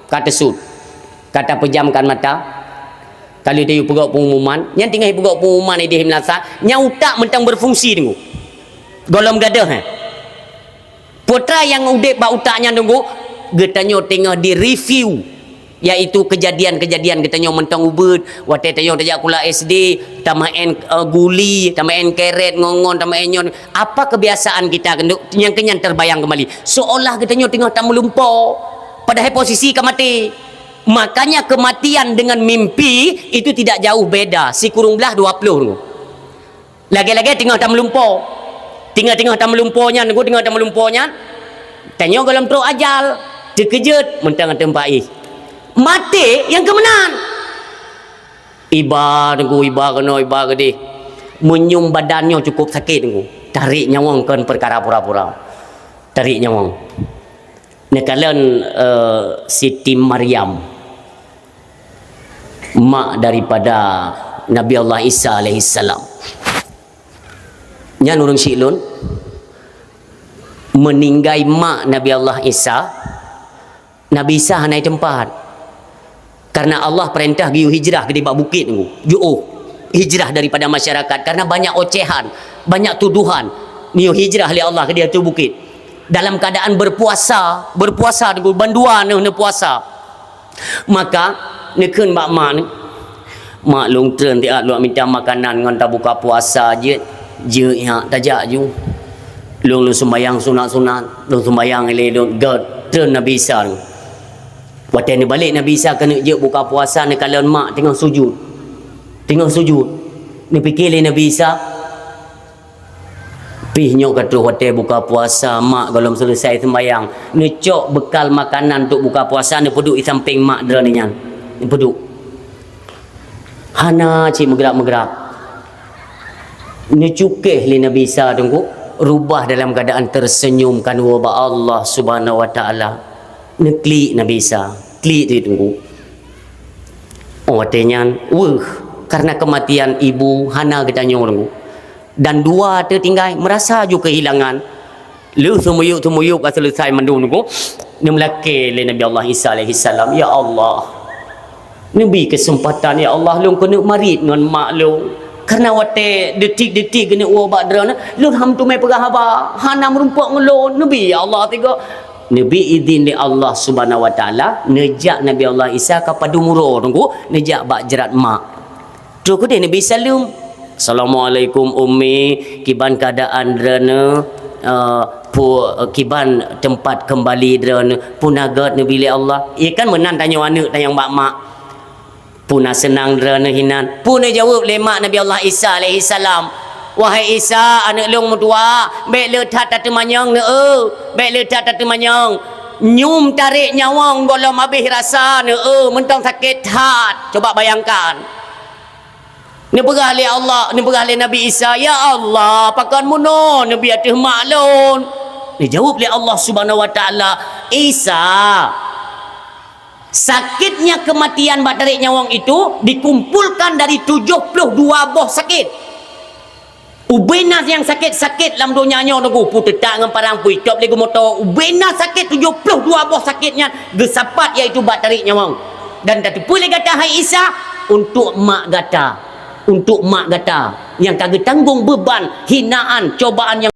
ka teusut, ka tapeujamkan mata, ka lheueh tayue peugöt peungumuman, nyan teungoh jipeugöt peungumuman idéh meunasah, nyan utak mantong beufungsi Teungku. Gohlom gadôh, eh. Peue treuk nyang udép bak utak nyan Teungku, geutanyoe teungoh di-review, yaitu keujadian-keujadian geutanyoe mantong ubeut, watèe tanyoe tajak sikula S D, tameu'en, eh, guli, tameu'en kerét, ngon-ngon, tameu'en nyoe. Apa kebiasaan kita keunoe nyang keu nyan terbayang kembali. Seolah geutanyoe teungoh tameulumpoe, padahai posisi ka maté. Makanya kematian dengan mimpi itu tidak jauh beda, sikureueng blaih dua ploh. Lagée-lagée teungoh tameulumpo. Teungoh-teungoh tameulumpo nyan, teungoh tameulumpo nyan, tanyoe gohlom trok ajal, teukeujot mantong ateueh paih. Maté nyang keu meunan. Iba Teungku, iba keunoe, iba keudeh. Meunyoe badan nyoe cukup sakét Teungku. Tarék nyawöng kon peukara pura-pura. Tarék nyawöng. Neukalon, eh, Siti Maryam, mak daripada Nabi Allah Isa alaihissalam. Nyan ureuëng syiek lôn, meuninggai mak Nabi Allah Isa, Nabi Isa hana teumpat. Karena Allah peurintah geuyue hijrah keudeh bak bukét Teungku. Jiôh hijrah daripada masyarakat karena banyak ocehan, banyak tuduhan. Neuyue hijrah lé Allah keudeh ateueh bukét. Dalam keadaan berpuasa, berpuasa Teungku, bandua neuh neupuasa. Maka neukheun bak mak neuh, "Mak, lôn treun siat lôn mita makanan ngon tabuka puasa jeuet, jeuet nyak tajak ju. Lôn, lôn sumbayang sunat-sunat, lôn sumbayang ilée lôn gét." Treun Nabi Isa. Watée neubalek Nabi Isa keuneuk jeuet buka puasa, neukalon mak teungoh sujud. Teungoh sujud. Neupike lé Nabi Isa, "Pih nyoe ka troh watée buka puasa, mak gohlom seuleusai seumbayang." Neucok beukal makanan untuk buka puasa, neupeuduek di sampéng mak droeneuh nyan. Neupeuduek. Hana cit meugrak-meugrak. Neucukéh lé Nabi Isa Teungku, rubah dalam keadaan tersenyum kan bak Allah Subhanahu wa Taala. Neuklik Nabi Isa, klik di Teungku. Oh, watée nyan, weueh, karena kematian ibu hana geutanyoe Teungku. Dan dua teutinggai, merasa ju kehilangan. Lheueh seumiyueb-seumiyueb ka seuleusai mandum Teungku, neumeulakée lé Nabi Allah Isa alaihissalam, "Ya Allah, neubi keuseumpatan, ya Allah, lôn keuneuk marit ngon mak lôn. Karena watée detik-detik geuneuk woe bak droeneuh, lôn han teumé peugah haba, hana meurumpok ngon lôn. Neubi, ya Allah, tiga." Neubi idhin lé Allah Subhanahu wa Taala, neujak Nabi Allah Isa ka padum uroe Teungku, neujak bak jrat mak. Troh keudeh Nabi Isa lom, "Assalamualaikum Ummi, kiban keadaan droeneuh, eh, pu-, kiban teumpat keumbali droeneuh, peue na gét neubi lé Allah?" Iya kan meunan tanyoe aneuëk tanyong bak mak. "Peue na seunang droeneuh hinan?" Peue neujaweueb lé mak Nabi Allah Isa alaihissalam, "Wahai Isa, aneuëk lôn meutuwah, bék le that tateumanyong, neu-eu, bék le that tateumanyong. Nyum tarék nyawöng gohlom habéh rasa, neu-eu, mantong sakét that." Coba bayangkan. Neupeugah lé Allah, neupeugah lé Nabi Isa, "Ya Allah, pakon meunoe neubi ateueh mak lôn?" Dijaweueb lé Allah Subhanahu wa Taala, "Isa, sakitnya kematian bak tarék nyawöng itu dikumpulkan dari tujuh puluh dua boh sakit." Ubena nyang sakét-sakét lam donya nyoe Teungku, peue teutak ngon parang, peue itôb lé geumoto, ubena sakét tujoh ploh dua boh sakét nyan geusapat, yaitu bak tarék nyawöng. Dan tateupeue lé gata, hai Isa, untuk mak gata, untuk mak gata nyang ka geutanggong beuban, hinaan, cobaan nyang